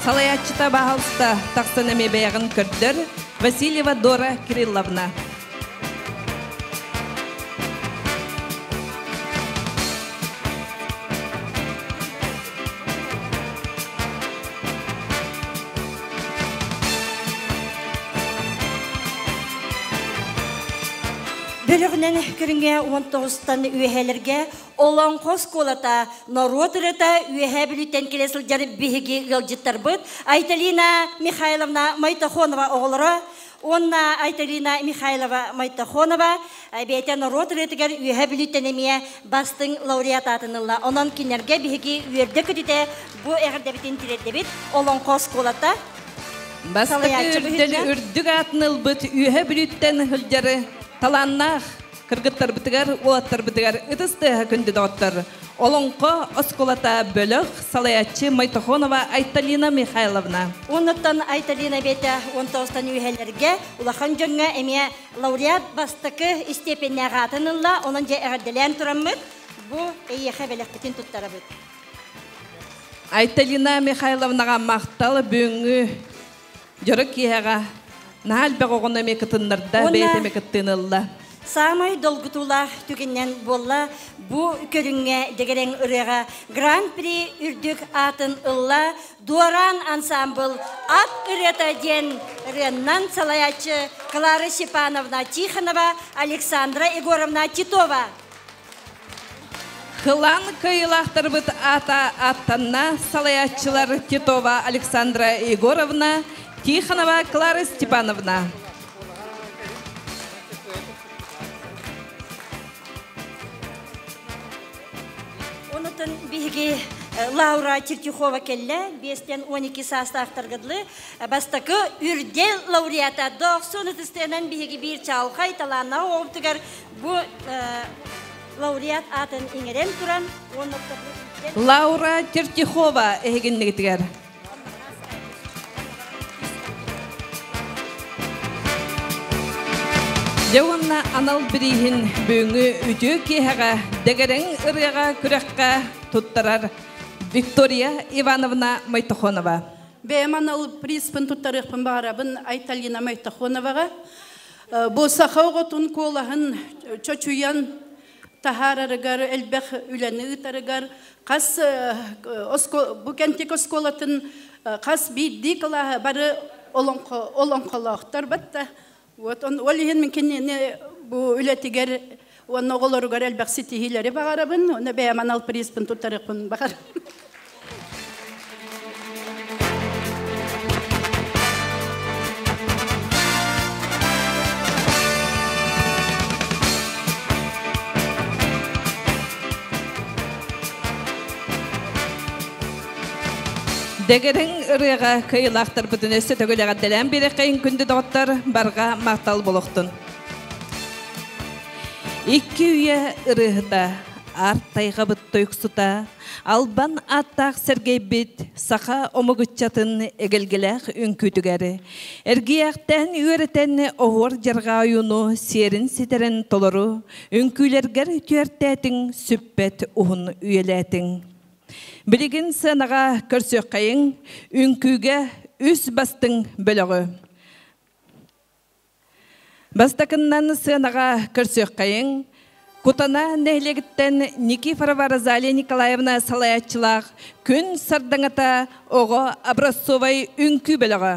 салайааччыта баһалыста тахсан эмиэ бэйэҕин көрдөр Васильева Дора Кирилловна. Бөлөҕүнэн көрүҥҥэ 19-тан үөһээлэргэ Олоҥхо оскуолата норуот ырыата Үөһээ Бүлүүттэн кэлэ сылдьар биһиги ыалдьыттарбыт Айталина Михайловна Мойтохонова оҕолоро уонна Айталина Михайлова Мойтохонова бэйэтэ норуот ырыатыгар Үөһээ Бүлүүттэн эмиэ бастыҥ лауреат аатын ылла. Онон кинилэргэ биһиги үөрдэ-көтүтэ бу эҕэрдэбитин тириэрдэбит. Олоҥхо оскуолата Бастакы үрдэл үрдүк аатын ылбыт Үөһээ Бүлүүттэн сылдьары талааннаах кыргыттарбытыгар, уолаттарбытыгар ытыс тыаһа күндү доҕоттор. Олоҥхо оскуолата бөлөх салайааччы Мойтохонова Айталина Михайловна. Оннуттан Айталина бэйэтэ 19-тан үөһэлэргэ улахан дьоҥҥо эмиэ лауреат бастакы истиэпэннээх аатын ылла. Онон дьэ эҕэрдэлээн тураммыт бу эйиэхэ бэлэхпитин туттарабыт. Айталина Михайловнаҕа махтал бүгүҥҥү дьоро киэһэҕэ наһаа элбэх оҕону эмиэ кытыннарда, бэйэтэ эмиэ кыттыыны ылла. Саамай долгутуулаах түгэнинэн буолла бу көрүҥҥэ дэгэрэн ырыаҕа Гран-при үрдүк аатын ылла Дуораан ансаамбыл Ат ырыата диэн ырыаннан салайааччы Клара Степановна Тихонова, Александра Егоровна Титова. Кылаан кыайыылаахтарбыт аата ааттанна салайааччылар Титова Александра Егоровна, Тихонова Клара Степановна. Онутун биһиги Лаура Чертюхова кэллэ, биэстэн 12 саастаахтарга дылы бастакы үрдэл лауреата дохсун ытыстыынан биһиги биир чаалхай талааннаах оҕобутугар бу лауреат аатын иҥэрэн туран уонна Лаура Тертихова эһигиннигитигэр. Дьэ уонна анал бирииһин бүгүҥҥү үтүө киэһэҕэ дэгэрэҥ ырыаҕа күрэххэ туттарар Виктория Ивановна Мойтохонова. Бэйэм анал призпын туттарыахпын баҕарабын Айталина Мойтохоноваҕа. Бу саха оҕотун куолаһын чочуйан таһаарарыгар, элбэх үлэни ыытарыгар хас бу Кэнтик оскуолатын хас биирдии кылааһа бары олоҥхолоохтор батта. Вот он ол иһин мин кинини бу үлэтигэр уонна оҕолоругар элбэх ситиһиилэри баҕарабын, уонна бэйэм анал призпын туттарыахпын баҕарабын. Дэгэрин ырыаға кыйылаахтарбытын өссө төгүл эҕэрдэлээн биэрэххэйин күндү доҕоттор барҕа махтал болохтун. Икки үйэ ырыаһыта, аар тайҕабыт тойуксута, албан ааттаах сэргэйбит саха омугуччатын эгэлгэлээх үҥкүүтүгэр эргийээхтээн үөрэтэн оһуор дьарҕаа ойууну сиэрин ситэрэн толору үҥкүүлэргэр түөртээтиҥ сүппэт уһун үйэлээтиҥ. Билигин сыанаҕа көрсүөххэйиҥ үҥкүүгэ үс бастыҥ бөлөҕү. Бастакыннан сыанаҕа көрсүөххэйиҥ Кутана нэһилиэгиттэн Никифорова Розалия Николаевна салайааччылаах Күн сардаҥата оҕо образцовай үҥкүү бөлөҕө.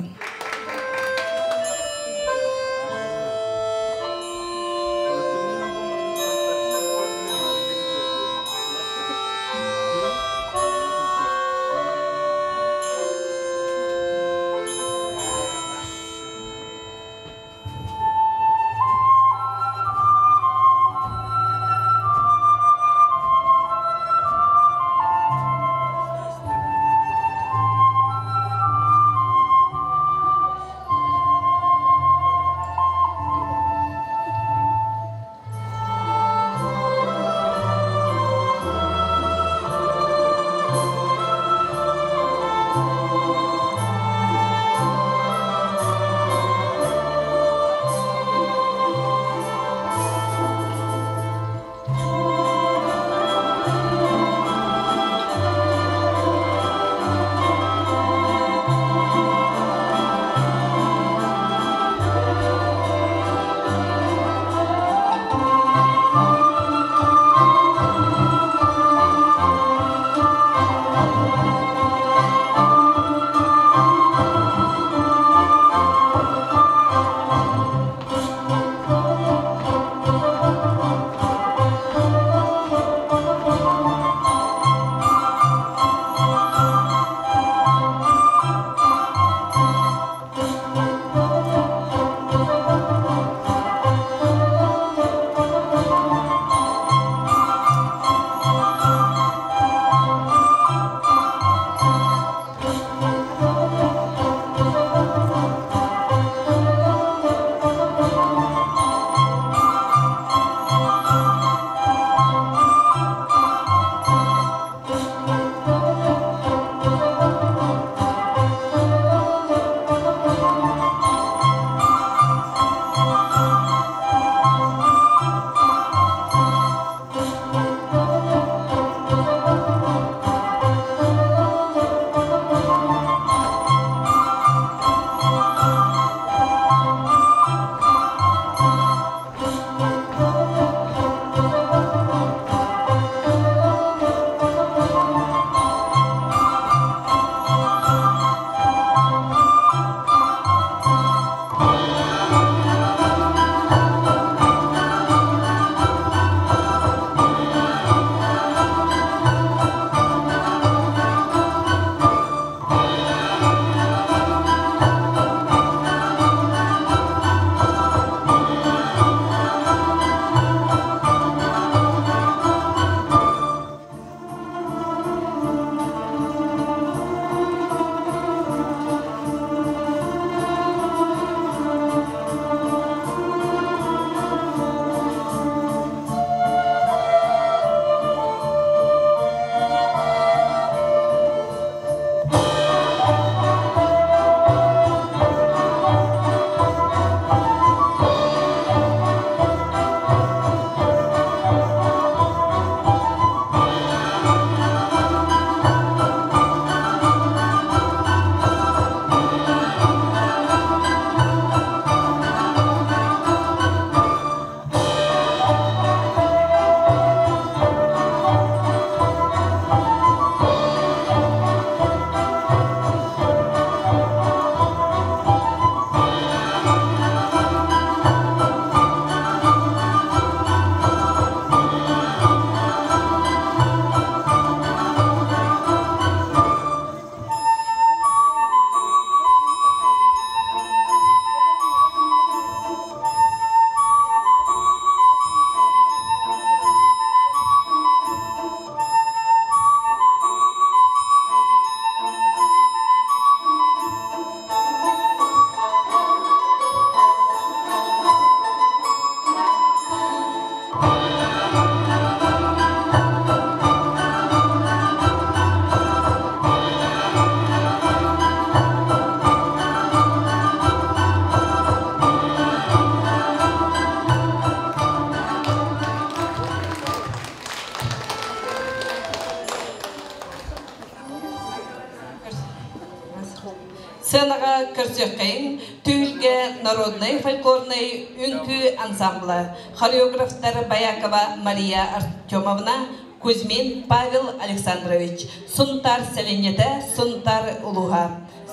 Сценаҕа көрсүөххэйиҥ Түһүлгэ народнай фольклорнай үҥкүү ансамбла, хореографтар Боякова Мария Артемовна, Кузьмин Павел Александрович, Сунтаар сэлиэнньэтэ, Сунтаар улууһа,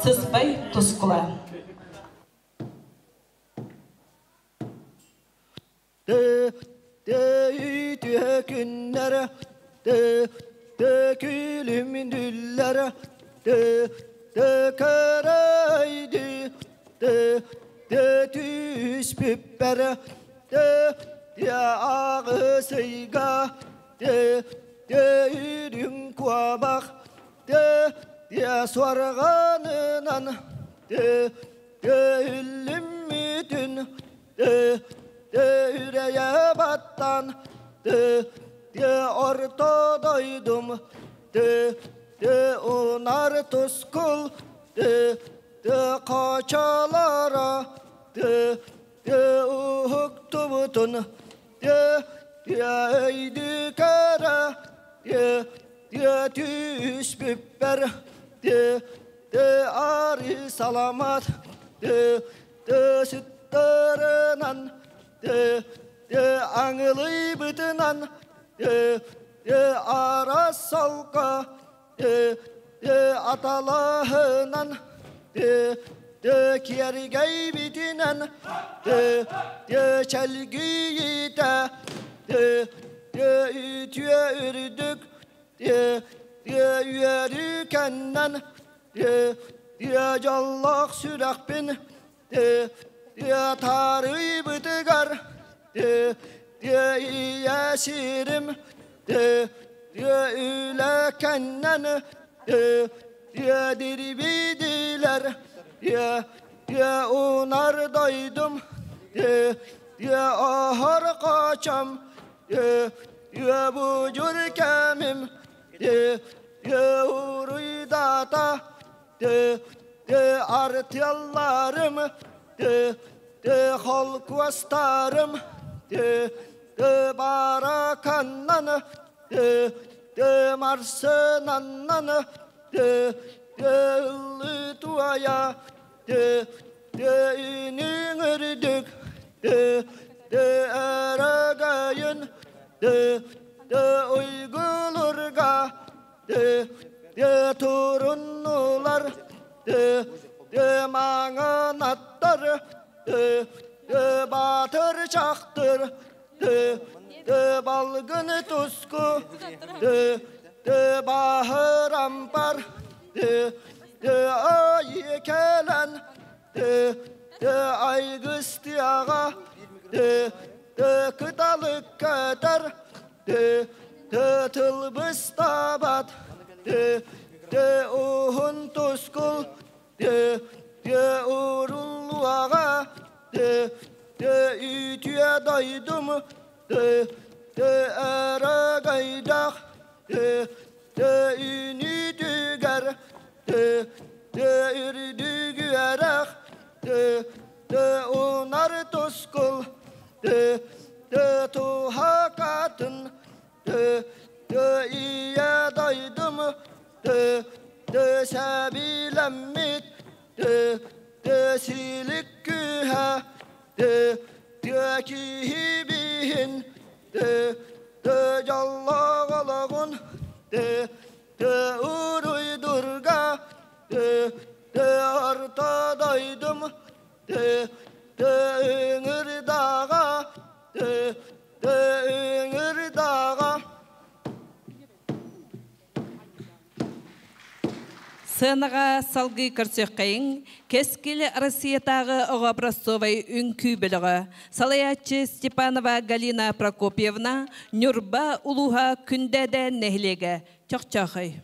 Сыспай Тускула. Tühe күннere, Tökülümdüllere, Tököreydi, Tüs püppere, Ağısıyga, Ürün kuabak, Sorganınan, Üllüm Үрeye battan, Orta doydum, Unar tuskul, Kaçalara, Uhuktubutun, Öydü kara, Tüs püpper, Arı salamat, Süttörünan, Аңылый бытынан, Ара салка, Аталаһынан, Кергей битинен, Чәлгийте, Үтүе үрдүк, Үөрүкеннен, Жаллах сүрәкпин, Тарый бытыгар, Иясирим, Үлекеннен, Dirbidiler, Unar doydum, Ahar kaçam, Bucur kemim, Uruydata, Artıyallarım, Halkvastarım, Barakannan, Marsınannan, Tuaya, İnürdük, Eragayın, Uygulurga, Turunnular, Manganattar, Batır çaktır, Balgın tusku, Bahır ampar, Ay kelen, Aygıstiyağa, Kıtalık kadar, Tılbıstabat, Uhun tuskul, Urulluağa, Ütüye doydum, Eragaydak, Ünüdüger, Ürdügüerek, Unar tuskul, Tuhakatın, İye doydum, Sebilemmit, Silik kühe, Kihibihin, Callağalağın, Uruydurga, Artadaydım, Üngürdağa, Üngürdağa. Сыанаға салгы көрсөккайын, кескил Россиятағы оға образцовай үңкүй бөлігі. Салаячы Степанова Галина Прокопьевна, Нюрба улуға күндәдә нәхилеге. Чоқ-чоқай.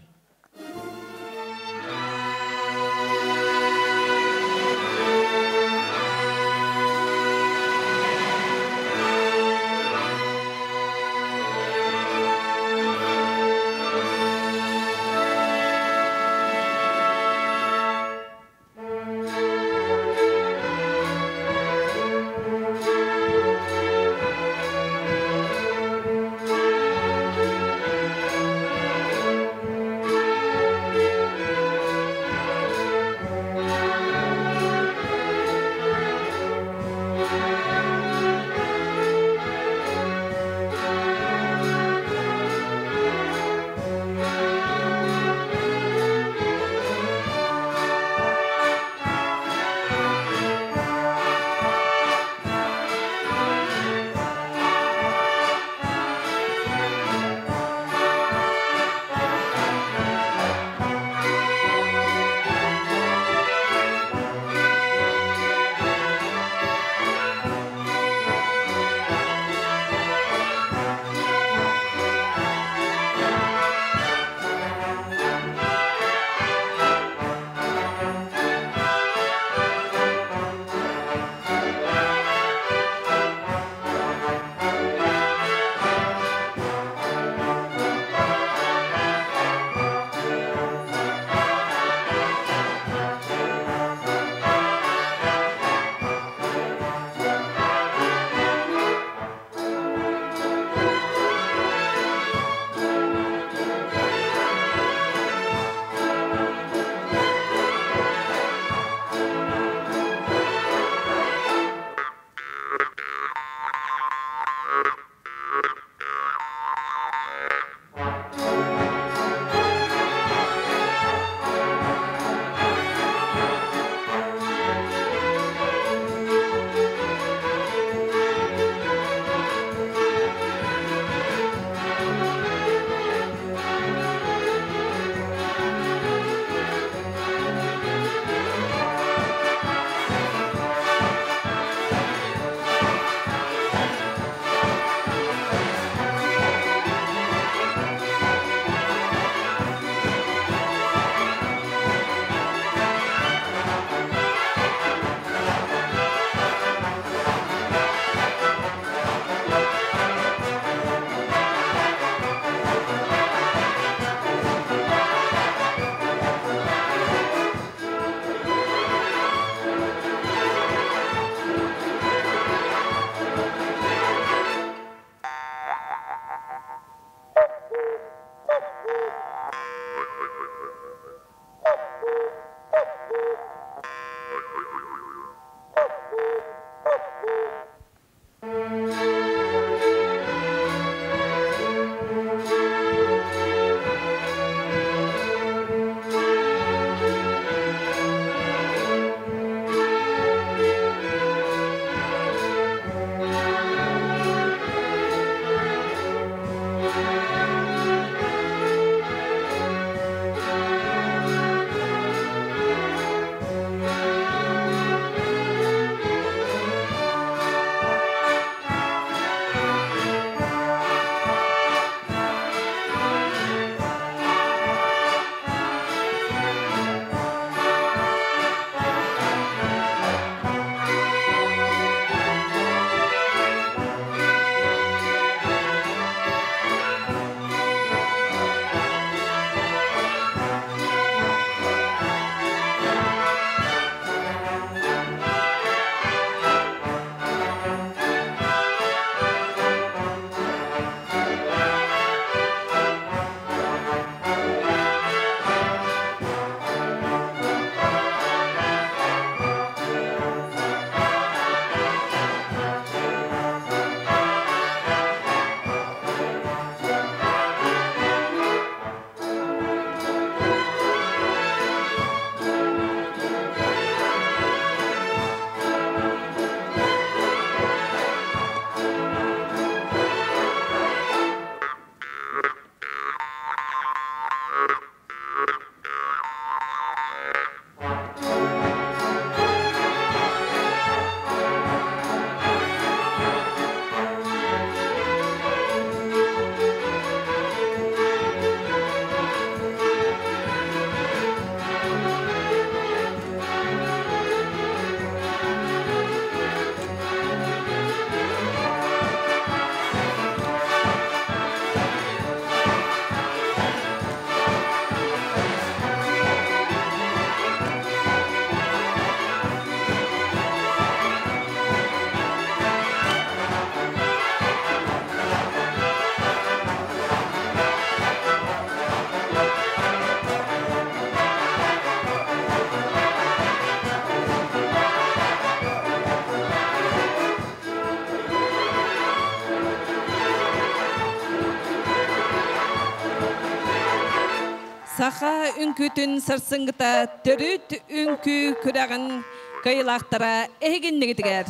Саха үҥкүүтүн сарсыҥҥыта төрүт үҥкүү күрэҕин кыайыылаахтара эһигиннигитигэр.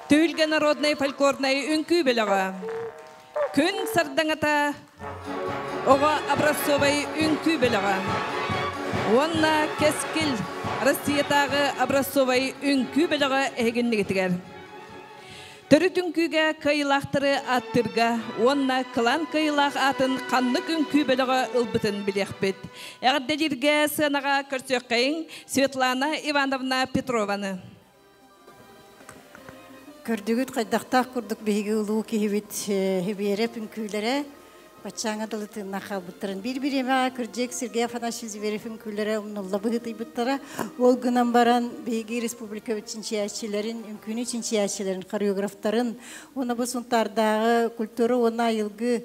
Түһүлгэ народнай фольклорнай үҥкүү бөлөҕө. Күн сардаҥата оҕо образцовай үҥкүү бөлөҕө. Уонна Кэскил Россиятааҕы образцовай үҥкүү бөлөҕө эһигиннигитигэр. Төрүт үҥкүүгэ кыайыылаахтары ааттыырга уонна кылаан кыайыылаах аатын ханнык үҥкүү бөлөҕө ылбытын билиэхпит. Эҕэрдэлииргэ сыанаҕа көрсүөххэйиҥ Светлана Ивановна Петрованы. Көрдүгүт хайдахтаах курдук биһиги улуу киһибит Хибиэрэп үҥкүүлэрэ Баччааҥҥа дылы тыыннаах хаалбыттарын биир бириэмэҕэ кырдьык Сергей Афанасьевич Зверев үҥкүүлэрэ умнулла быһыытыйбыттара. Ол гынан баран биһиги республикабыт чинчийээччилэрин, үҥкүүнү чинчийээччилэрин, хореографтарын уонна бу Сунтаардааҕы культура уонна айылгы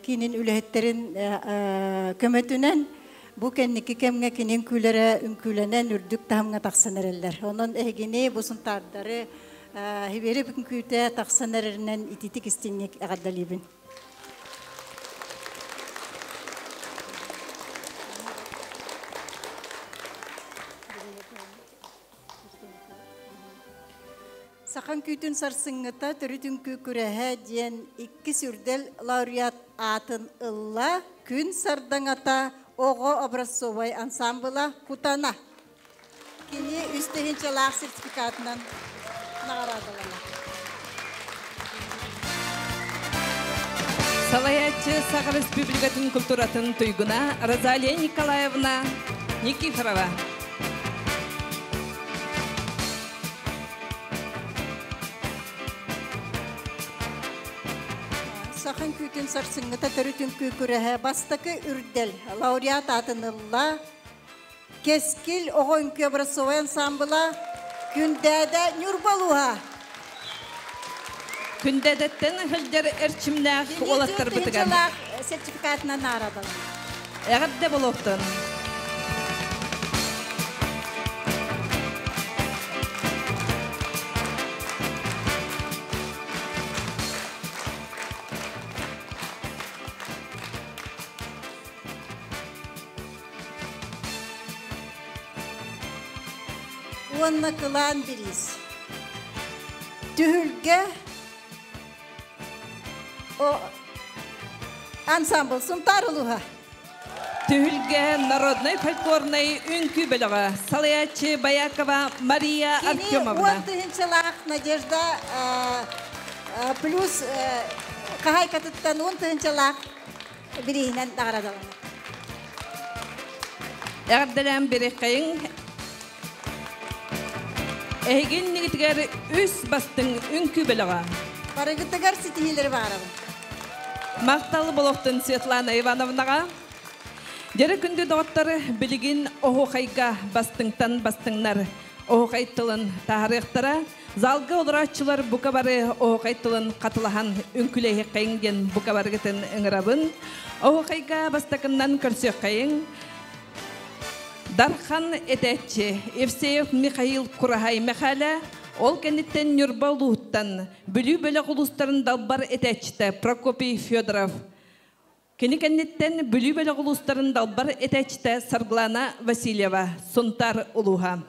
киинин үлэһиттэрин көмөтүнэн бу кэнники кэмҥэ кини үҥкүүлэрэ үҥкүүлэнэн үрдүк таһымҥа тахсан эрэллэр. Онон эһигини бу Сунтаардары Хибиэри үҥкүүтэ тахсан эрэринэн итиитик истиҥник эҕэрдэлиибин. Сахан күүтүн сарсыҥҥыта төрүт үҥкүү күрэһэ диэн иккис үрдэл лауреат аатын ылла Күн сардаҥата оҕо образцовай ансамбла Кутана. Кини үс тыһыынчалаах сертификатынан наҕараадаланар. Салайааччы Саха Республикатын культуратын туйгуна Розалия Николаевна Никифорова. Сахан күүтүн сарсыҥҥыта төрүт үҥкүү күрэһэ бастакы үрдэл лауреат аатын ылла Кэскил оҕо үҥкүү образцовай ансамбла Күндээдэ Ньурбалуһа. Күндээдэттэн сылдьар эрчимнээх уолаттарбытыгар сертификатынан наарадалар. Эҕэрдэ болуохтун. Уонна кылаан бириис. Түһүлгэ о ансамбл Сунтаар улууһа. Түһүлгэ народнай фольклорнай үҥкүү бөлөҕө салайааччы Боякова Мария Кини Артемовна. 10 тыһыынчалаах Надежда плюс хаһаайкатыттан 10 тыһыынчалаах бирииһинэн наҕараадаланар. Эҕэрдэлээн биэриэххэйиҥ. Эһиги иннигитигэр үс бастыҥ үҥкүү бөлөҕө. Барыгытыгар ситиһиилэри баҕарабын. Махтал буолуохтун Светлана Ивановнаҕа. Дьэ күндү доҕоттор, билигин оһуохайга бастыҥтан бастыҥнар оһуохай тылын таһаарыахтара. Залга олорооччулар бука бары оһуохай тылын хатылаһан үҥкүүлэһиэххэйиҥ диэн бука барыгытын ыҥырабын. Оһуохайга бастакыннан көрсүөххэйиҥ. Дархан этээччи Евсеев Михаил Кураһай Михаля, ол кэнниттэн Ньурба улууһуттан Бүлүү бөлөх улуустарын далбар этээччитэ Прокопий Федоров. Кини кэнниттэн Бүлүү бөлөх улуустарын далбар этээччитэ Саргылана Васильева, Сунтаар улууһа.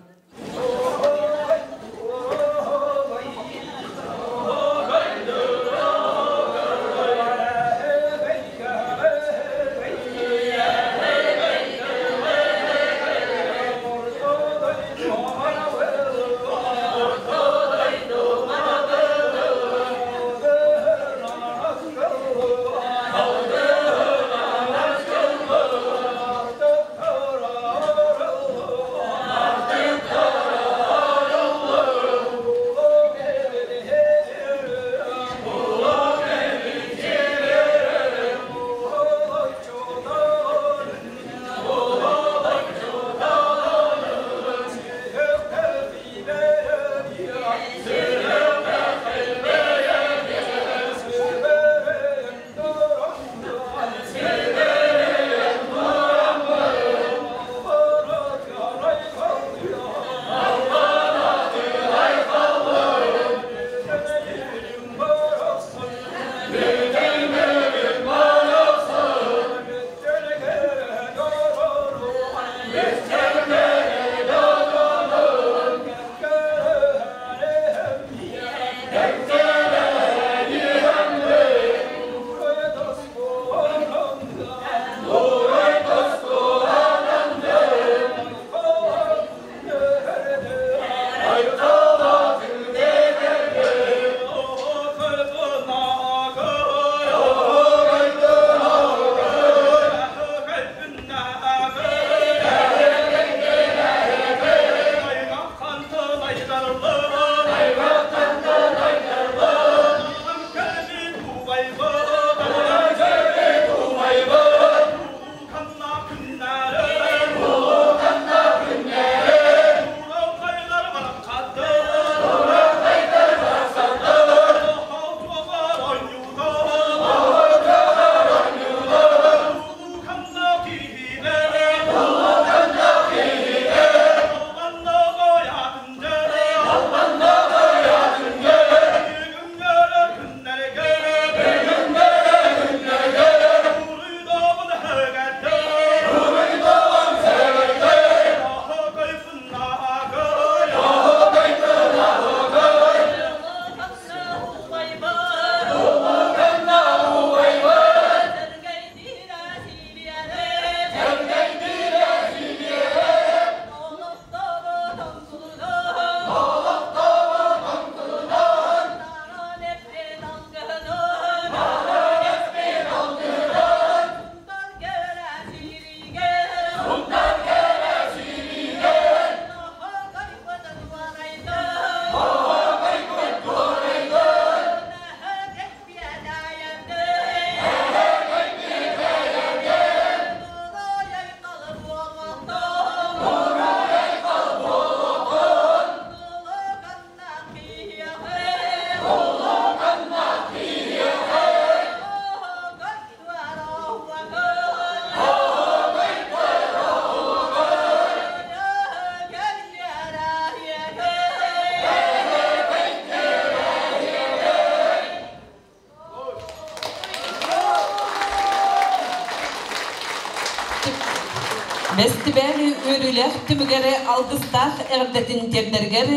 Бэстибээл үөрүүлээх түмүгэр алгыстаах эҕэрдэтин тиэрдэригэр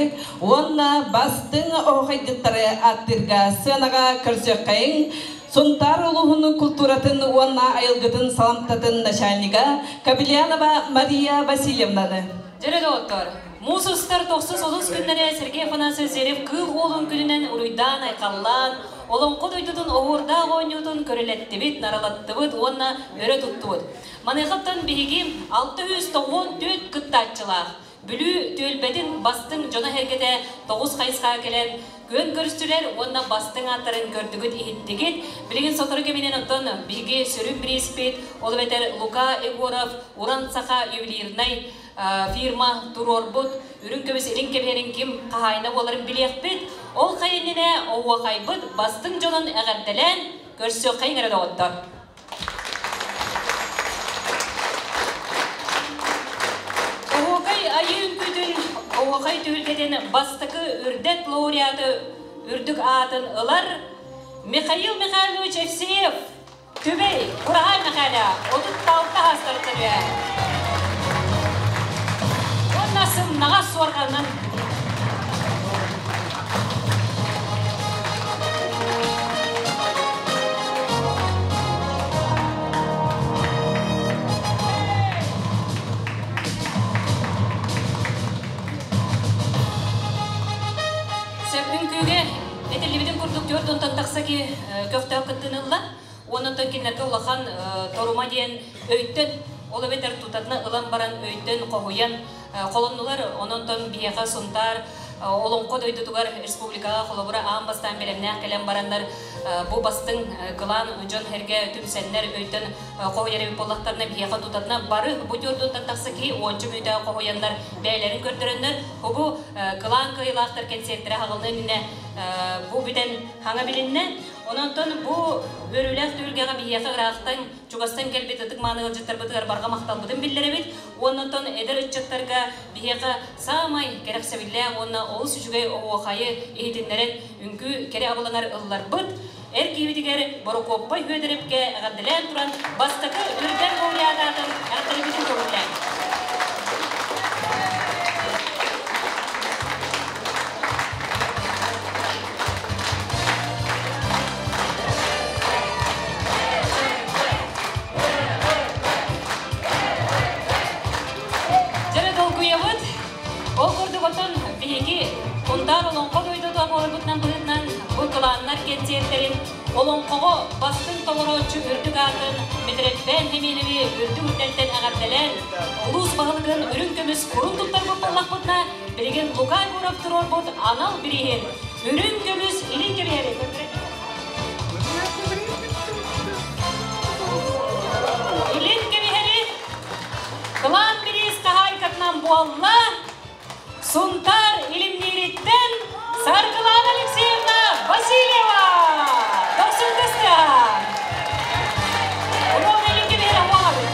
уонна бастыҥ оһуохайдьыттары ааттыырга сыанаҕа көрсүөххэйиҥ Сунтаар улууһун култууратын уонна айылгытын саламтатын начальнига Кобельянова Мария Васильевнаны. Дьэрэ доҕоттор, муус устар тохсус олус күннэрэ Сергей Афанасьевич Зверев Кыыл Уолун күнүнэн уруйдаан-айхаллаан, олоҥхо дойдутун оһуордаах оонньуутун көрүлэттибит, нарылаттыбыт уонна өрө туттубут. Маныахаттан биһиги 694 кыттааччылаах Бүлүү түөлбэтин бастыҥ дьоно-сэргэтэ тоҕус хайысхаҕа кэлэн күөн көрүстүлэр уонна бастыҥ ааттарын көрдүгүт-иһиттигит. Билигин сотору кэминэн оттон биһиги сүрүн бирииспит, ол эбэтэр Лука Егоров Уран Саха ювелирнай фирма туруорбут үрүҥ көмүс илин кэбиһэрин ким хаһаайына буоларын билиэхпит. Ол хайа иннинэ оһуохайбыт бастыҥ дьонун эҕэрдэлээн көрсүөххэйиҥ эрэ доҕоттор. Оһуокай айыы үҥкүүтүн оһуокай түһүлгэтин бастакы үрдэт лауреаты үрдүк аатын ылар Михаил Михайлович Евсеев, Түбэй, Кураһаай Мэхээлэ, 36 саастарыттан үһэ. Уонна сымнаҕас суорҕанынан Сөп үҥкүүгэ этиллибитин курдук түөрт уонтан тахса киһи көхтөөх кыттыыны ылла. Уонна оттон кинилэргэ улахан торума диэн өйтөн, ол эбэтэр тутатына ылан баран өйтөн хоһуйан холоннулар. Онон биһиэхэ Сунтаар Олоҥхо дойдутугар республикаҕа холобура аан бастаан бэлэмнээх кэлэн бараннар бу бастыҥ кылаан дьон-сэргэ түмсэннэр өйтөн хоһуйар эбит буоллахтарына биһиэхэ тутатына бары бу түөрдуонтан тахса киһи уонча мүнүүтэҕэ хоһуйаннар бэйэлэрин көрдөрөннөр бу кылаан кыайыылаахтар кэнсиэртэрэ аҕыллыан иннинэ бу бүтэн хаҥа билиннэ. Онон бу үөрүүлээх түһүлгэҕэ биһиэхэ ыраахтан чугастан кэлбит ытык-мааны ыалдьыттарбытыгар барҕа махталбытын биллэрэбит уонна оттон эдэр ыччаттарга биһиэхэ саамай кэрэхсэбиллээх уонна олус үчүгэй оһуохайы иһитиннэрэн үҥкүү кэрэ абылаҥар ылларбыт эр киһибитигэр Борокуоппай Хүөдэрэпкэ эҕэрдэлээн туран бастакы үрдэл лауреатаатын эҕэрдэлэбитин көҥүллээн. Дьэ долгуйабыт. Ол курдук отон биһиги Кунтаар олоҥхо дойдута буоларбытынан быһыытынан бу кылааннар кэнсиэртэрин олоҥхоҕо бастыҥ толорооччу үрдүк аатын Митрэппээн Хэмиэнэби үрдүк үрдэлтэн эҕэрдэлээн улуус баһылыгын үрүҥ көмүс курун туттарбыт буоллахпытына билигин Лука Егоров туруорбут анал бирииһин Үрүҥ көмүс илин кэбиһэри Илин кэбиһэри кылаан бириис хаһаайкатынан буолла Сунтаар Илимниириттэн Саргылаана Алексеевна Васильева! Дохсун көстө! Уруон илин кэбиһэри хуаҕабыт.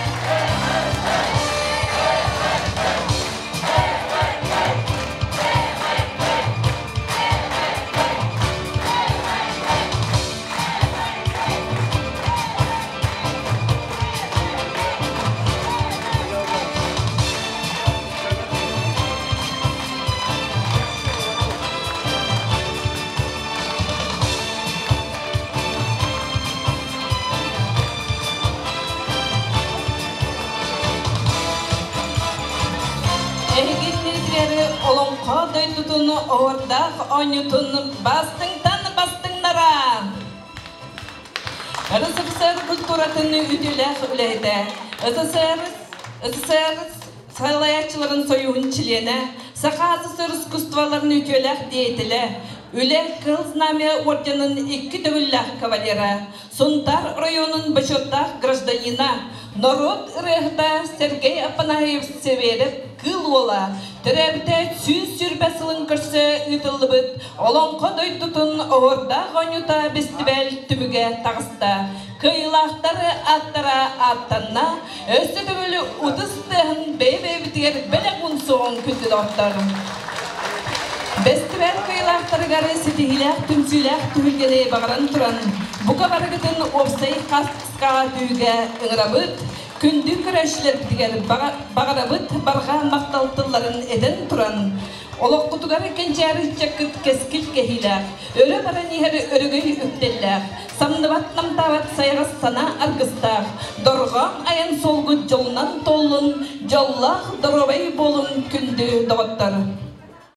Эһигинниригэр олоҥхо дойдутун оһуордаах оонньуутун бастыҥтан бастыҥнара! РСФСР культуратын үтүөлээх үлэһитэ, СССР, СССР салайааччыларын союһун чилиэнэ, Саха СССР искусстволарын үтүөлээх деятелэ, Үлэ Кыһыл Знамя орденын икки төгүллээх кавалера, Сунтаар оройуонун бочуоттаах гражданина, норуот ырыаһыта Сергей Апанаев Северев Кыыл Уола төрөөбүтэ 120 сылын көрсө ыытыллыбыт Олоҥхо дойдутун оһуордаах оонньуута бэстибээл түмүгэ таҕыста. Кыайыылаахтар ааттара ааттанна, өссө төгүл утус тыаһын бэйэ-бэйэбитигэр бэлэх уунсуоҕун күндү доҕоттор. Бэстибээл кыайыылаахтарыгар ситиһиилээх түмсүүлээх түһүлгэни баҕаран туран, бука барыгытын уопсай хаска түүгэ ыҥырабыт. Күндү көрөөччүлэрбитигэр баҕарабыт барҕа махтал тылларын этэн туран, олоххутугар кэнчээри ыччаккыт кэскил кэһиилээх, өрө баран иһэр өрөгөй үктэллээх, самныбат намтаабат сайаҕас санаа аргыстаах, дорҕоон айан суолгут дьолунан туоллун, дьоллоох доруобай буолун күндү доҕоттор!